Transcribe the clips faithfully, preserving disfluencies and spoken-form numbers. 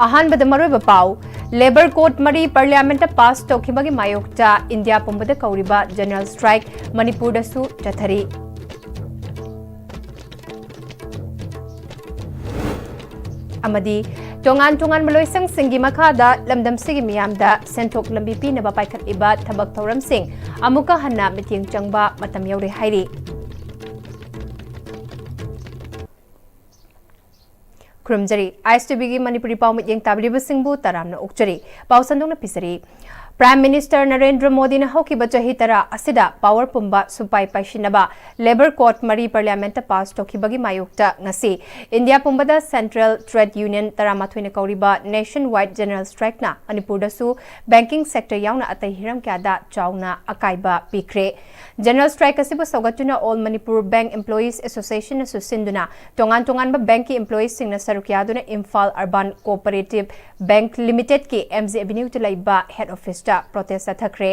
ꯑꯍꯥꯟꯕꯗ ꯃꯔꯨꯑꯣꯏꯕ ꯄꯥꯎ, ꯂꯦꯕꯔ ꯀꯣꯗ ꯃꯔꯤ ꯄꯥꯔꯂꯤꯌꯥꯃꯦꯟꯠꯇ ꯄꯥꯁ ꯇꯧꯈꯤꯕꯒꯤ ꯃꯥꯌꯣꯛꯇ ꯏꯟꯗꯤꯌꯥ ꯄꯨꯝꯕꯗ ꯀꯧꯔꯤꯕ ꯖꯦꯅꯔꯦꯜ ꯁ꯭ꯇ꯭ꯔꯥꯏꯛ ꯃꯅꯤꯄꯨꯔꯗꯁꯨ ꯆꯠꯊꯔꯤ꯫ ꯑꯃꯗꯤ ꯇꯣꯉꯥꯟ ꯇꯣꯉꯥꯟꯕ ꯂꯣꯏꯁꯪꯁꯤꯡꯒꯤ ꯃꯈꯥꯗ ꯂꯝꯗꯝꯁꯤꯒꯤ ꯃꯤꯌꯥꯝꯗ ꯁꯦꯟꯊꯣꯛ ꯂꯝꯕꯤ ꯄꯤꯅꯕ ꯄꯥꯏꯈꯠꯂꯤꯕ ꯊꯕꯛ ꯊꯧꯔꯝꯁꯤꯡ ꯑꯃꯨꯛꯀ ꯍꯟꯅ ꯃꯤꯠꯌꯦꯡ ꯆꯪꯕ ꯃꯇꯝ ꯌꯧꯔꯦ ꯍꯥꯏꯔꯤ꯫ ꯈꯨꯔꯨꯝꯖꯔꯤ꯫ ꯑꯥꯏ ꯑꯦꯁ ꯇꯤ ꯚꯤꯒꯤ ꯃꯅꯤꯄꯨꯔꯤ ꯄꯥꯎ ꯃꯤꯠꯌꯦꯡ ꯇꯥꯕꯤꯔꯤꯕꯁꯤꯡꯕꯨ ꯇꯔꯥꯝꯅ ꯑꯣꯛꯆꯔꯤ꯫ ꯄꯥꯎ ꯁꯟꯗꯣꯛꯅ ꯄꯤꯖꯔꯤ꯫ ꯄ꯭ꯔꯥꯏꯝ ꯃꯤꯅꯤꯁꯇꯔ ꯅꯔꯦꯟꯗ꯭ꯔ ꯃꯣꯗꯤꯅ ꯍꯧꯈꯤꯕ ꯆꯍꯤ ꯇꯔꯥ ꯑꯁꯤꯗ ꯄꯥꯋꯔ ꯄꯨꯝꯕ ꯁꯨꯄꯥꯏ ꯄꯥꯏꯁꯤꯟꯅꯕ ꯂꯦꯕꯔ ꯀꯣꯗ ꯃꯔꯤ ꯄꯥꯔꯂꯤꯌꯥꯃꯦꯟꯠꯇ ꯄꯥꯁ ꯇꯧꯈꯤꯕꯒꯤ ꯃꯥꯌꯣꯛꯇ ꯉꯁꯤ ꯏꯟꯗꯤꯌꯥ ꯄꯨꯝꯕꯗ ꯁꯦꯟꯇ꯭ꯔꯦꯜ ꯇ꯭ꯔꯦꯗ ꯌꯨꯅꯤꯌꯟ ꯇꯔꯥꯃꯥꯊꯣꯏꯅ ꯀꯧꯔꯤꯕ ꯅꯦꯁꯟ ꯋꯥꯏꯗ ꯖꯦꯅꯔꯦꯜ ꯁ꯭ꯇ꯭ꯔꯥꯏꯛꯅ ꯃꯅꯤꯄꯨꯔꯗꯁꯨ ꯕꯦꯡꯀꯤꯡ ꯁꯦꯛꯇꯔ ꯌꯥꯎꯅ ꯑꯇꯩ ꯍꯤꯔꯝ ꯀꯌꯥꯗ ꯆꯥꯎꯅ ꯑꯀꯥꯏꯕ ꯄꯤꯈ꯭ꯔꯦ꯫ ꯖꯦꯅꯔꯦꯜ ꯁ꯭ꯇ꯭ꯔꯥꯏꯛ ꯑꯁꯤꯕꯨ ꯁꯧꯒꯠꯇꯨꯅ ꯑꯣꯜ ꯃꯅꯤꯄꯨꯔ ꯕꯦꯡꯛ ꯏꯝꯄ꯭ꯂꯣꯌꯤꯁ ꯑꯦꯁꯣꯁꯤꯌꯦꯁꯟꯅꯁꯨ ꯁꯤꯟꯗꯨꯅ ꯇꯣꯉꯥꯟ ꯇꯣꯉꯥꯟꯕ ꯕꯦꯡꯛꯀꯤ ꯏꯝꯄ꯭ꯂꯣꯌꯤꯁꯁꯤꯡꯅ ꯁꯔꯨꯛ ꯌꯥꯗꯨꯅ ꯏꯝꯐꯥꯜ ꯑꯔꯕꯥꯟ ꯀꯣꯑꯣꯄꯔꯦꯇꯤꯚ ꯕꯦꯡꯛ ꯂꯤꯃꯤꯇꯦꯗꯀꯤ ꯑꯦꯝ ꯖꯤ ꯑꯦꯚꯦꯅ꯭ꯌꯨꯗ ꯂꯩꯕ ꯍꯦꯗ ꯑꯣꯐꯤꯁꯇ ꯄ꯭ꯔꯣꯇꯦꯁ ꯆꯠꯊꯈ꯭ꯔꯦ꯫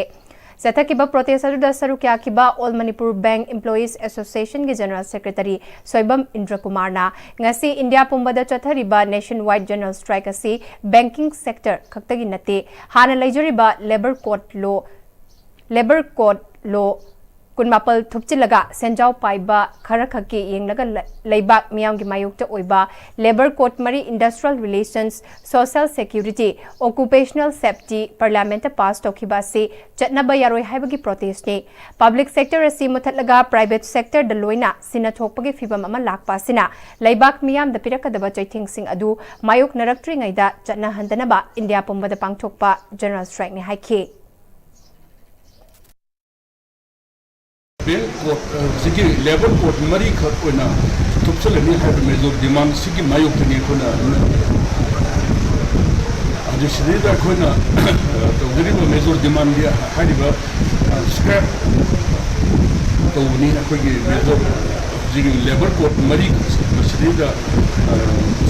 ꯆꯠꯊꯈꯤꯕ ꯄ꯭ꯔꯣꯇꯦꯁ ꯑꯗꯨꯗ ꯁꯔꯨꯛ ꯌꯥꯈꯤꯕ ꯑꯣꯜ ꯃꯅꯤꯄꯨꯔ ꯕꯦꯡꯛ ꯏꯝꯄ꯭ꯂꯣꯌꯤꯁ ꯑꯦꯁꯣꯁꯤꯌꯦꯁꯟꯒꯤ ꯖꯦꯅꯔꯦꯜ ꯁꯦꯀ꯭ꯔꯦꯇꯔꯤ ꯁꯣꯏꯕꯝ ꯏꯟꯗ꯭ꯔꯀꯨꯃꯥꯔꯅ ꯉꯁꯤ ꯏꯟꯗꯤꯌꯥ ꯄꯨꯝꯕꯗ ꯆꯠꯊꯔꯤꯕ ꯅꯦꯁꯟ ꯋꯥꯏꯗ ꯖꯦꯅꯔꯦꯜ ꯁ꯭ꯇ꯭ꯔꯥꯏꯛ ꯑꯁꯤ ꯕꯦꯡꯀꯤꯡ ꯁꯦꯛꯇꯔ ꯈꯛꯇꯒꯤ ꯅꯠꯇꯦ, ꯍꯥꯟꯅ ꯂꯩꯖꯔꯤꯕ ꯂꯦꯕꯔ ꯀꯣꯗ ꯂꯣ, ꯂꯦꯕꯔ ꯀꯣꯗ ꯂꯣ ꯀꯨꯟꯃꯥꯄꯜ ꯊꯨꯞꯆꯤꯜꯂꯒ ꯁꯦꯟꯖꯥꯎ ꯄꯥꯏꯕ ꯈꯔꯈꯛꯀꯤ ꯌꯦꯡꯂꯒ ꯂ-, ꯂꯩꯕꯥꯛ ꯃꯤꯌꯥꯝꯒꯤ ꯃꯥꯌꯣꯛꯇ ꯑꯣꯏꯕ ꯂꯦꯕꯔ ꯀꯣꯗ ꯃꯔꯤ, industrial relations, social security, occupational safety ꯄꯥꯔꯂꯤꯌꯥꯃꯦꯟꯠꯇ ꯄꯥꯁ ꯇꯧꯈꯤꯕ ꯑꯁꯤ ꯆꯠꯅꯕ ꯌꯥꯔꯣꯏ ꯍꯥꯏꯕꯒꯤ ꯄ꯭ꯔꯣꯇꯦꯁꯅꯤ꯫ ꯄꯕ꯭ꯂꯤꯛ ꯁꯦꯛꯇꯔ ꯑꯁꯤ ꯃꯨꯊꯠꯂꯒ ꯄ꯭ꯔꯥꯏꯚꯦꯠ ꯁꯦꯛꯇꯔꯗ ꯂꯣꯏꯅ ꯁꯤꯟꯅ ꯊꯣꯛꯄꯒꯤ ꯐꯤꯚꯝ ꯑꯃ ꯂꯥꯛꯄ ꯑꯁꯤꯅ ꯂꯩꯕꯥꯛ ꯃꯤꯌꯥꯝꯗ ꯄꯤꯔꯛꯀꯗꯕ ꯆꯩꯊꯦꯡꯁꯤꯡ ꯑꯗꯨ ꯃꯥꯌꯣꯛꯅꯔꯛꯇ꯭ꯔꯤꯉꯩꯗ ꯆꯠꯅꯍꯟꯗꯅꯕ ꯏꯟꯗꯤꯌꯥ ꯄꯨꯝꯕꯗ ꯄꯥꯡꯊꯣꯛꯄ ꯖꯦꯅꯔꯦꯜ ꯁ꯭ꯇ꯭ꯔꯥꯏꯛꯅꯤ ꯍꯥꯏꯈꯤ꯫ ꯕꯦꯡꯛ ꯀꯣꯗ, ꯑ, ꯍꯧꯖꯤꯛꯀꯤ ꯂꯦꯕꯔ ꯀꯣꯗ ꯃꯔꯤꯈꯛ ꯑꯣꯏꯅ ꯊꯨꯞꯆꯜꯂꯅꯤ ꯍꯥꯏꯕ ꯃꯦꯖꯣꯔ ꯗꯤꯃꯥꯟꯁꯤꯒꯤ ꯃꯥꯌꯣꯛꯇꯅꯤ ꯑꯩꯈꯣꯏꯅ ꯍꯧꯖꯤꯛ ꯁꯤꯗꯩꯗ ꯑꯩꯈꯣꯏꯅ, ꯑ, ꯇꯧꯖꯔꯤꯕ ꯃꯦꯖꯣꯔ ꯗꯤꯃꯥꯟꯗꯤ ꯍꯥꯏꯔꯤꯕ, ꯑ, ꯁ꯭ꯀ꯭ꯔꯦꯞ ꯇꯧꯕꯅꯤ꯫ ꯑꯩꯈꯣꯏꯒꯤ ꯃꯦꯖꯣꯔ ꯍꯧꯖꯤꯛꯀꯤ ꯂꯦꯕꯔ ꯀꯣꯗ ꯃꯔꯤ ꯃꯁꯤꯗꯩꯗ, ꯑ,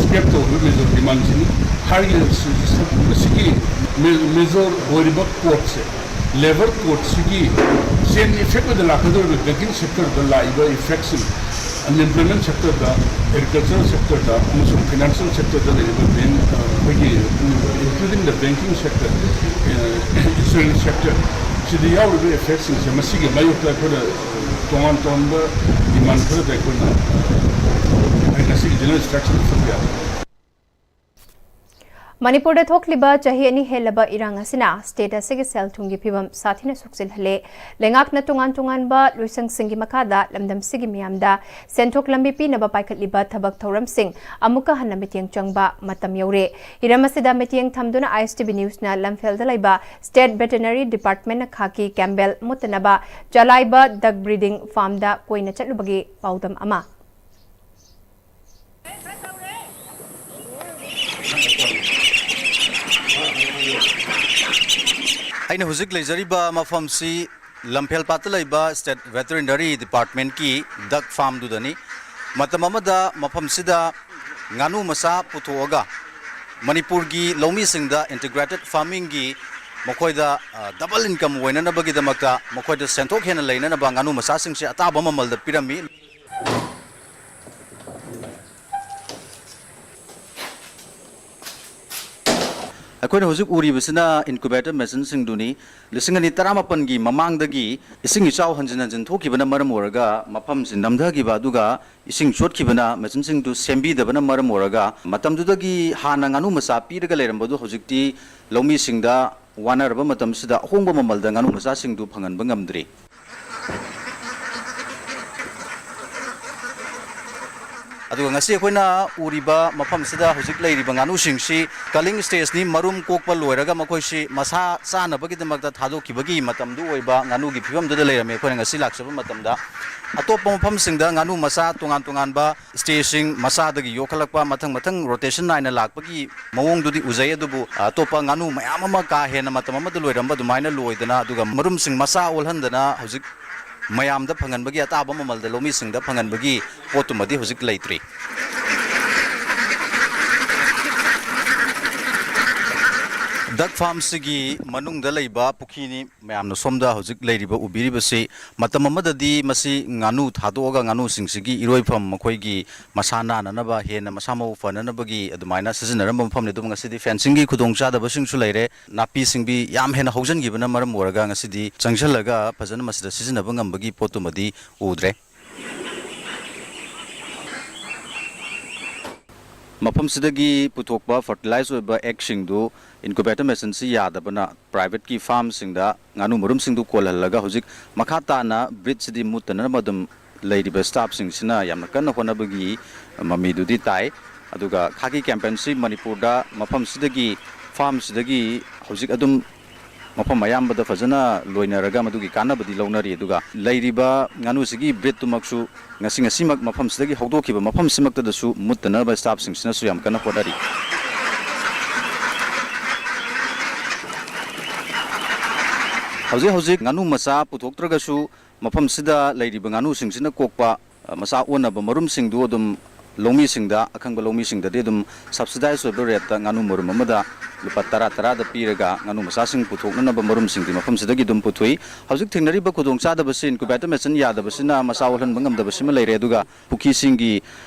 ꯁ꯭ꯀ꯭ꯔꯦꯞ ꯇꯧꯕ ꯃꯦꯖꯣꯔ ꯗꯤꯃꯥꯟꯁꯤꯅꯤ꯫ ꯍꯥꯏꯔꯤꯕ ꯁꯤ-, ꯁꯤ-, ꯃꯁꯤꯒꯤ ꯃꯦ-, ꯃꯦꯖꯣꯔ ꯑꯣꯏꯔꯤꯕ ꯀꯣꯗꯁꯦ ꯂꯦꯕꯔ ꯀꯣꯗꯁꯤꯒꯤ ꯆꯦꯟ ꯏꯐꯦꯛ ꯑꯣꯏꯅ ꯂꯥꯛꯀꯗꯧꯔꯤꯕ ꯕꯦꯡꯀꯤꯡ ꯁꯦꯛꯇꯔꯗ ꯂꯥꯛꯏꯕ ꯏꯐꯦꯛꯁꯤꯡ, ꯑꯟꯑꯦꯝꯄ꯭ꯂꯣꯏꯃꯦꯟ ꯁꯦꯛꯇꯔꯗ, ꯑꯦꯒ꯭ꯔꯤꯀꯜꯆꯔꯦꯜ ꯁꯦꯛꯇꯔꯗ ꯑꯃꯁꯨꯡ ꯐꯥꯏꯅꯥꯟꯁꯤꯌꯦꯜ ꯁꯦꯛꯇꯔꯗ ꯂꯩꯔꯤꯕ ꯕꯦꯡ, ꯑ, ꯑꯩꯈꯣꯏꯒꯤ, including the banking sector, ꯑ, insurance sector, ꯁꯤꯗ ꯌꯥꯎꯔꯤꯕ ꯏꯐꯦꯛꯁꯤꯡꯁꯦ, ꯃꯁꯤꯒꯤ ꯃꯥꯌꯣꯛꯇ ꯑꯩꯈꯣꯏꯅ ꯇꯣꯉꯥꯟ ꯇꯣꯉꯥꯟꯕ ꯗꯤꯃꯥꯟ ꯈꯔꯗ ꯑꯩꯈꯣꯏꯅ, ꯑ, ꯉꯁꯤꯒꯤ ꯖꯦꯅꯔꯦꯜ ꯏꯁꯇ꯭ꯔꯛꯆꯔꯗ ꯆꯠꯄ ꯌꯥꯕ꯫ ꯃꯅꯤꯄꯨꯔꯗ ꯊꯣꯛꯂꯤꯕ ꯆꯍꯤ ꯑꯅꯤ ꯍꯦꯜꯂꯕ ꯏꯔꯥꯡ ꯑꯁꯤꯅ ꯁ꯭ꯇꯦꯠ ꯑꯁꯤꯒꯤ ꯁꯦꯜ ꯊꯨꯝꯒꯤ ꯐꯤꯕꯝ ꯁꯥꯊꯤꯅ ꯁꯣꯛꯆꯤꯜꯍꯜꯂꯦ꯫ ꯂꯩꯉꯥꯛꯅ ꯇꯣꯉꯥꯟ ꯇꯣꯉꯥꯟꯕ ꯂꯣꯏꯁꯪꯁꯤꯡꯒꯤ ꯃꯈꯥꯗ ꯂꯝꯗꯝꯁꯤꯒꯤ ꯃꯤꯌꯥꯝꯗ ꯁꯦꯟꯊꯣꯛ ꯂꯝꯕꯤ ꯄꯤꯅꯕ ꯄꯥꯏꯈꯠꯂꯤꯕ ꯊꯕꯛ ꯊꯧꯔꯝꯁꯤꯡ ꯑꯃꯨꯛꯀ ꯍꯟꯅ ꯃꯤꯠꯌꯦꯡ ꯆꯪꯕ ꯃꯇꯝ ꯌꯧꯔꯦ꯫ ꯍꯤꯔꯝ ꯑꯁꯤꯗ ꯃꯤꯠꯌꯦꯡ ꯊꯝꯗꯨꯅ ꯑꯥꯏ ꯑꯦꯁ ꯇꯤ ꯚꯤ ꯅ꯭ꯌꯨꯁꯅ ꯂꯝꯐꯦꯜꯗ ꯂꯩꯕ ꯁ꯭ꯇꯦꯠ ꯚꯦꯇꯦꯅꯔꯤ ꯗꯤꯄꯥꯔꯠꯃꯦꯟꯅ ꯈꯥꯛꯀꯤ ꯀꯦꯝꯕꯦꯜ ꯃꯨꯠꯇꯅꯕ ꯆꯂꯥꯏꯕ ꯗꯛ ꯕ꯭ꯔꯤꯗꯤꯡ ꯐꯥꯔꯝꯗ ꯀꯣꯏꯅ ꯆꯠꯂꯨꯕꯒꯤ ꯄꯥꯎꯗꯝ ꯑꯃ꯫ ꯑꯩꯅ ꯍꯧꯖꯤꯛ ꯂꯩꯖꯔꯤꯕ ꯃꯐꯝꯁꯤ ꯂꯝꯐꯦꯜ ꯄꯥꯠꯇ ꯂꯩꯕ ꯁ꯭ꯇꯦꯠ ꯚꯦꯇꯦꯔꯤꯅꯔꯤ ꯗꯤꯄꯥꯔꯠꯃꯦꯟꯠꯀꯤ ꯗꯛ ꯐꯥꯔꯝꯗꯨꯗꯅꯤ꯫ ꯃꯇꯝ ꯑꯃꯗ ꯃꯐꯝꯁꯤꯗ ꯉꯥꯅꯨ ꯃꯆꯥ ꯄꯨꯊꯣꯛꯑꯒ ꯃꯅꯤꯄꯨꯔꯒꯤ ꯂꯧꯃꯤꯁꯤꯡꯗ ꯏꯟꯇꯤꯒ꯭ꯔꯦꯇꯦꯗ ꯐꯥꯔꯃꯤꯡꯒꯤ ꯃꯈꯣꯏꯗ, ꯑ, ꯗꯕꯜ ꯏꯟꯀꯝ ꯑꯣꯏꯅꯅꯕꯒꯤꯗꯃꯛꯇ ꯃꯈꯣꯏꯗ ꯁꯦꯟꯊꯣꯛ ꯍꯦꯟꯅ ꯂꯩꯅꯅꯕ ꯉꯥꯅꯨ ꯃꯆꯥꯁꯤꯡꯁꯦ ꯑꯇꯥꯕ ꯃꯃꯜꯗ ꯄꯤꯔꯝꯃꯤ꯫ ꯑꯩꯈꯣꯏꯅ ꯍꯧꯖꯤꯛ ꯎꯔꯤꯕꯁꯤꯅ incubator machineꯁꯤꯡꯗꯨꯅꯤ꯫ ꯂꯤꯁꯤꯡ ꯑꯅꯤ ꯇꯔꯥꯃꯥꯄꯟꯒꯤ ꯃꯃꯥꯡꯗꯒꯤ ꯏꯁꯤꯡ ꯏꯆꯥꯎ ꯍꯟꯖꯤꯟ ꯍꯟꯖꯤꯟ ꯊꯣꯛꯈꯤꯕꯅ ꯃꯔꯝ ꯑꯣꯏꯔꯒ ꯃꯐꯝꯁꯤ ꯅꯝꯊꯈꯤꯕ, ꯑꯗꯨꯒ ꯏꯁꯤꯡ ꯆꯣꯠꯈꯤꯕꯅ machineꯁꯤꯡꯗꯨ ꯁꯦꯝꯕꯤꯗꯕꯅ ꯃꯔꯝ ꯑꯣꯏꯔꯒ ꯃꯇꯝꯗꯨꯗꯒꯤ ꯍꯥꯟꯅ ꯉꯥꯅꯨ ꯃꯆꯥ ꯄꯤꯔꯒ ꯂꯩꯔꯝꯕꯗꯨ ꯍꯧꯖꯤꯛꯇꯤ ꯂꯧꯃꯤꯁꯤꯡꯗ ꯋꯥꯅꯔꯕ ꯃꯇꯝꯁꯤꯗ ꯑꯍꯣꯡꯕ ꯃꯃꯜꯗ ꯉꯥꯅꯨ ꯃꯆꯥꯁꯤꯡꯗꯨ ꯐꯪꯍꯟꯕ ꯉꯝꯗ꯭ꯔꯤ꯫ ꯑꯗꯨꯒ ꯉꯁꯤ ꯑꯩꯈꯣꯏꯅ ꯎꯔꯤꯕ ꯃꯐꯝꯁꯤꯗ ꯍꯧꯖꯤꯛ ꯂꯩꯔꯤꯕ ꯉꯥꯅꯨꯁꯤꯡꯁꯤ culling stageꯅꯤ, ꯃꯔꯨꯝ ꯀꯣꯛꯄ ꯂꯣꯏꯔꯒ ꯃꯈꯣꯏꯁꯤ ꯃꯁꯥ ꯆꯥꯅꯕꯒꯤꯗꯃꯛꯇ ꯊꯥꯗꯣꯛꯈꯤꯕꯒꯤ ꯃꯇꯝꯗꯨ ꯑꯣꯏꯕ ꯉꯥꯅꯨꯒꯤ ꯐꯤꯕꯝꯗꯨꯗ ꯂꯩꯔꯝꯃꯤ꯫ ꯑꯩꯈꯣꯏꯅ ꯉꯁꯤ ꯂꯥꯛꯆꯕ ꯃꯇꯝꯗ ꯑꯇꯣꯞꯄ ꯃꯐꯝꯁꯤꯡꯗ ꯉꯥꯅꯨ ꯃꯆꯥ ꯇꯣꯉꯥꯟ ꯇꯣꯉꯥꯟꯕ stageꯁꯤꯡ ꯃꯆꯥꯗꯒꯤ ꯌꯣꯛꯈꯠꯂꯛꯄ ꯃꯊꯪ ꯃꯊꯪ rotation ꯅꯥꯏꯅ ꯂꯥꯛꯄꯒꯤ ꯃꯑꯣꯡꯗꯨꯗꯤ ꯎꯖꯩ, ꯑꯗꯨꯕꯨ ꯑꯇꯣꯞꯄ ꯉꯥꯅꯨ ꯃꯌꯥꯝ ꯑꯃ ꯀꯥ ꯍꯦꯟꯅ ꯃꯇꯝ ꯑꯃꯗ ꯂꯣꯏꯔꯝꯕ ꯑꯗꯨꯃꯥꯏꯅ ꯂꯣꯏꯗꯅ, ꯑꯗꯨꯒ ꯃꯔꯨꯝꯁꯤꯡ ꯃꯆꯥ ꯑꯣꯜꯍꯟꯗꯅ ꯍꯧꯖꯤꯛ ꯃꯌꯥꯝꯗ ꯐꯪꯍꯟꯕꯒꯤ, ꯑꯇꯥꯕ ꯃꯃꯜꯗ ꯂꯧꯃꯤꯁꯤꯡꯗ ꯐꯪꯍꯟꯕꯒꯤ ꯄꯣꯠꯇꯨꯃꯗꯤ ꯍꯧꯖꯤꯛ ꯂꯩꯇ꯭ꯔꯤ꯫ Duck farmꯁꯤꯒꯤ ꯃꯅꯨꯡꯗ ꯂꯩꯕ ꯄꯨꯈ꯭ꯔꯤꯅꯤ꯫ ꯃꯌꯥꯝꯅ ꯁꯣꯝꯗ ꯍꯧꯖꯤꯛ ꯂꯩꯔꯤꯕ, ꯎꯕꯤꯔꯤꯕꯁꯤ ꯃꯇꯝ ꯑꯃꯗꯗꯤ ꯃꯁꯤ ꯉꯥꯅꯨ ꯊꯥꯗꯣꯛꯑꯒ ꯉꯥꯅꯨꯁꯤꯡꯁꯤꯒꯤ ꯏꯔꯣꯏꯐꯝ, ꯃꯈꯣꯏꯒꯤ ꯃꯁꯥ ꯅꯥꯅꯅꯕ, ꯍꯦꯟꯅ ꯃꯁꯥ ꯃꯎ ꯐꯅꯅꯕꯒꯤ ꯑꯗꯨꯃꯥꯏꯅ ꯁꯤꯖꯤꯟꯅꯔꯝꯕ ꯃꯐꯝꯅꯤ꯫ ꯑꯗꯨꯕꯨ ꯉꯁꯤꯗꯤ fencingꯒꯤ ꯈꯨꯗꯣꯡꯆꯥꯗꯕꯁꯤꯡꯁꯨ ꯂꯩꯔꯦ꯫ ꯅꯥꯄꯤ ꯁꯤꯡꯕꯤ ꯌꯥꯝ ꯍꯦꯟꯅ ꯍꯧꯖꯤꯟꯈꯤꯕꯅ ꯃꯔꯝ ꯑꯣꯏꯔꯒ ꯉꯁꯤꯗꯤ ꯆꯪꯁꯤꯜꯂꯒ ꯐꯖꯅ ꯃꯁꯤꯗ ꯁꯤꯖꯤꯟꯅꯕ ꯉꯝꯕꯒꯤ ꯄꯣꯠꯇꯨꯃꯗꯤ ꯎꯗ꯭ꯔꯦ꯫ ꯃꯐꯝꯁꯤꯗꯒꯤ ꯄꯨꯊꯣꯛꯄ fertilize ꯑꯣꯏꯕ ꯑꯦꯒꯁꯤꯡꯗꯨ incubator machineꯁꯤ ꯌꯥꯗꯕꯅ privateꯀꯤ farmꯁꯤꯡꯗ ꯉꯥꯅꯨ ꯃꯔꯨꯝꯁꯤꯡꯗꯨ ꯀꯣꯜꯍꯜꯂꯒ ꯍꯧꯖꯤꯛ ꯃꯈꯥ ꯇꯥꯅ breedꯁꯤꯗꯤ ꯃꯨꯠꯇꯅꯕ ꯑꯗꯨꯝ ꯂꯩꯔꯤꯕ staffꯁꯤꯡꯁꯤꯅ ꯌꯥꯝꯅ ꯀꯟꯅ ꯍꯣꯠꯅꯕꯒꯤ ꯃꯃꯤꯗꯨꯗꯤ ꯇꯥꯏ꯫ ꯑꯗꯨꯒ ꯈꯥꯀꯤ campaignꯁꯤ ꯃꯅꯤꯄꯨꯔꯗ ꯃꯐꯝꯁꯤꯗꯒꯤ, farmꯁꯤꯗꯒꯤ ꯍꯧꯖꯤꯛ ꯑꯗꯨꯝ ꯃꯐꯝ ꯑꯌꯥꯝꯕꯗ ꯐꯖꯅ ꯂꯣꯏꯅꯔꯒ ꯃꯗꯨꯒꯤ ꯀꯥꯟꯅꯕꯗꯤ ꯂꯧꯅꯔꯤ꯫ ꯑꯗꯨꯒ ꯂꯩꯔꯤꯕ ꯉꯥꯅꯨꯁꯤꯒꯤ breedꯇꯨꯃꯛꯁꯨ ꯉꯁꯤ, ꯉꯁꯤꯃꯛ ꯃꯐꯝꯁꯤꯗꯒꯤ ꯍꯧꯗꯣꯛꯈꯤꯕ ꯃꯐꯝꯁꯤꯃꯛꯇꯗꯁꯨ ꯃꯨꯠꯇꯅꯕ staffꯁꯤꯡꯁꯤꯅꯁꯨ ꯌꯥꯝ ꯀꯟꯅ ꯍꯣꯠꯅꯔꯤ꯫ ꯍꯧꯖꯤꯛ ꯍꯧꯖꯤꯛ ꯉꯥꯅꯨ ꯃꯆꯥ ꯄꯨꯊꯣꯛꯇ꯭ꯔꯒꯁꯨ ꯃꯐꯝꯁꯤꯗ ꯂꯩꯔꯤꯕ ꯉꯥꯅꯨꯁꯤꯡꯁꯤꯅ ꯀꯣꯛꯄ, ꯑ, ꯃꯆꯥ ꯑꯣꯟꯅꯕ ꯃꯔꯨꯝꯁꯤꯡꯗꯨ ꯑꯗꯨꯝ ꯂꯧꯃꯤꯁꯤꯡꯗ, ꯑꯈꯪꯕ ꯂꯧꯃꯤꯁꯤꯡꯗꯗꯤ ꯑꯗꯨꯝ subsidized ꯑꯣꯏꯕ rateꯇ ꯉꯥꯅꯨ ꯃꯔꯨꯝ ꯑꯃꯗ ꯂꯨꯄꯥ ꯇꯔꯥ, ꯇꯔꯥꯗ ꯄꯤꯔꯒ ꯉꯥꯅꯨ ꯃꯆꯥꯁꯤꯡ ꯄꯨꯊꯣꯛꯅꯅꯕ ꯃꯔꯨꯝꯁꯤꯡꯗꯤ ꯃꯐꯝꯁꯤꯗꯒꯤ ꯑꯗꯨꯝ ꯄꯨꯊꯣꯛꯏ꯫ ꯍꯧꯖꯤꯛ ꯊꯦꯡꯅꯔꯤꯕ ꯈꯨꯗꯣꯡꯆꯥꯗꯕꯁꯤ incubator machine ꯌꯥꯗꯕꯁꯤꯅ ꯃꯆꯥ ꯑꯣꯜꯍꯟꯕ ꯉꯝꯗꯕꯁꯤꯃ ꯂꯩꯔꯦ꯫ ꯑꯗꯨꯒ ꯄꯨꯈ꯭ꯔꯤꯁꯤꯡꯒꯤ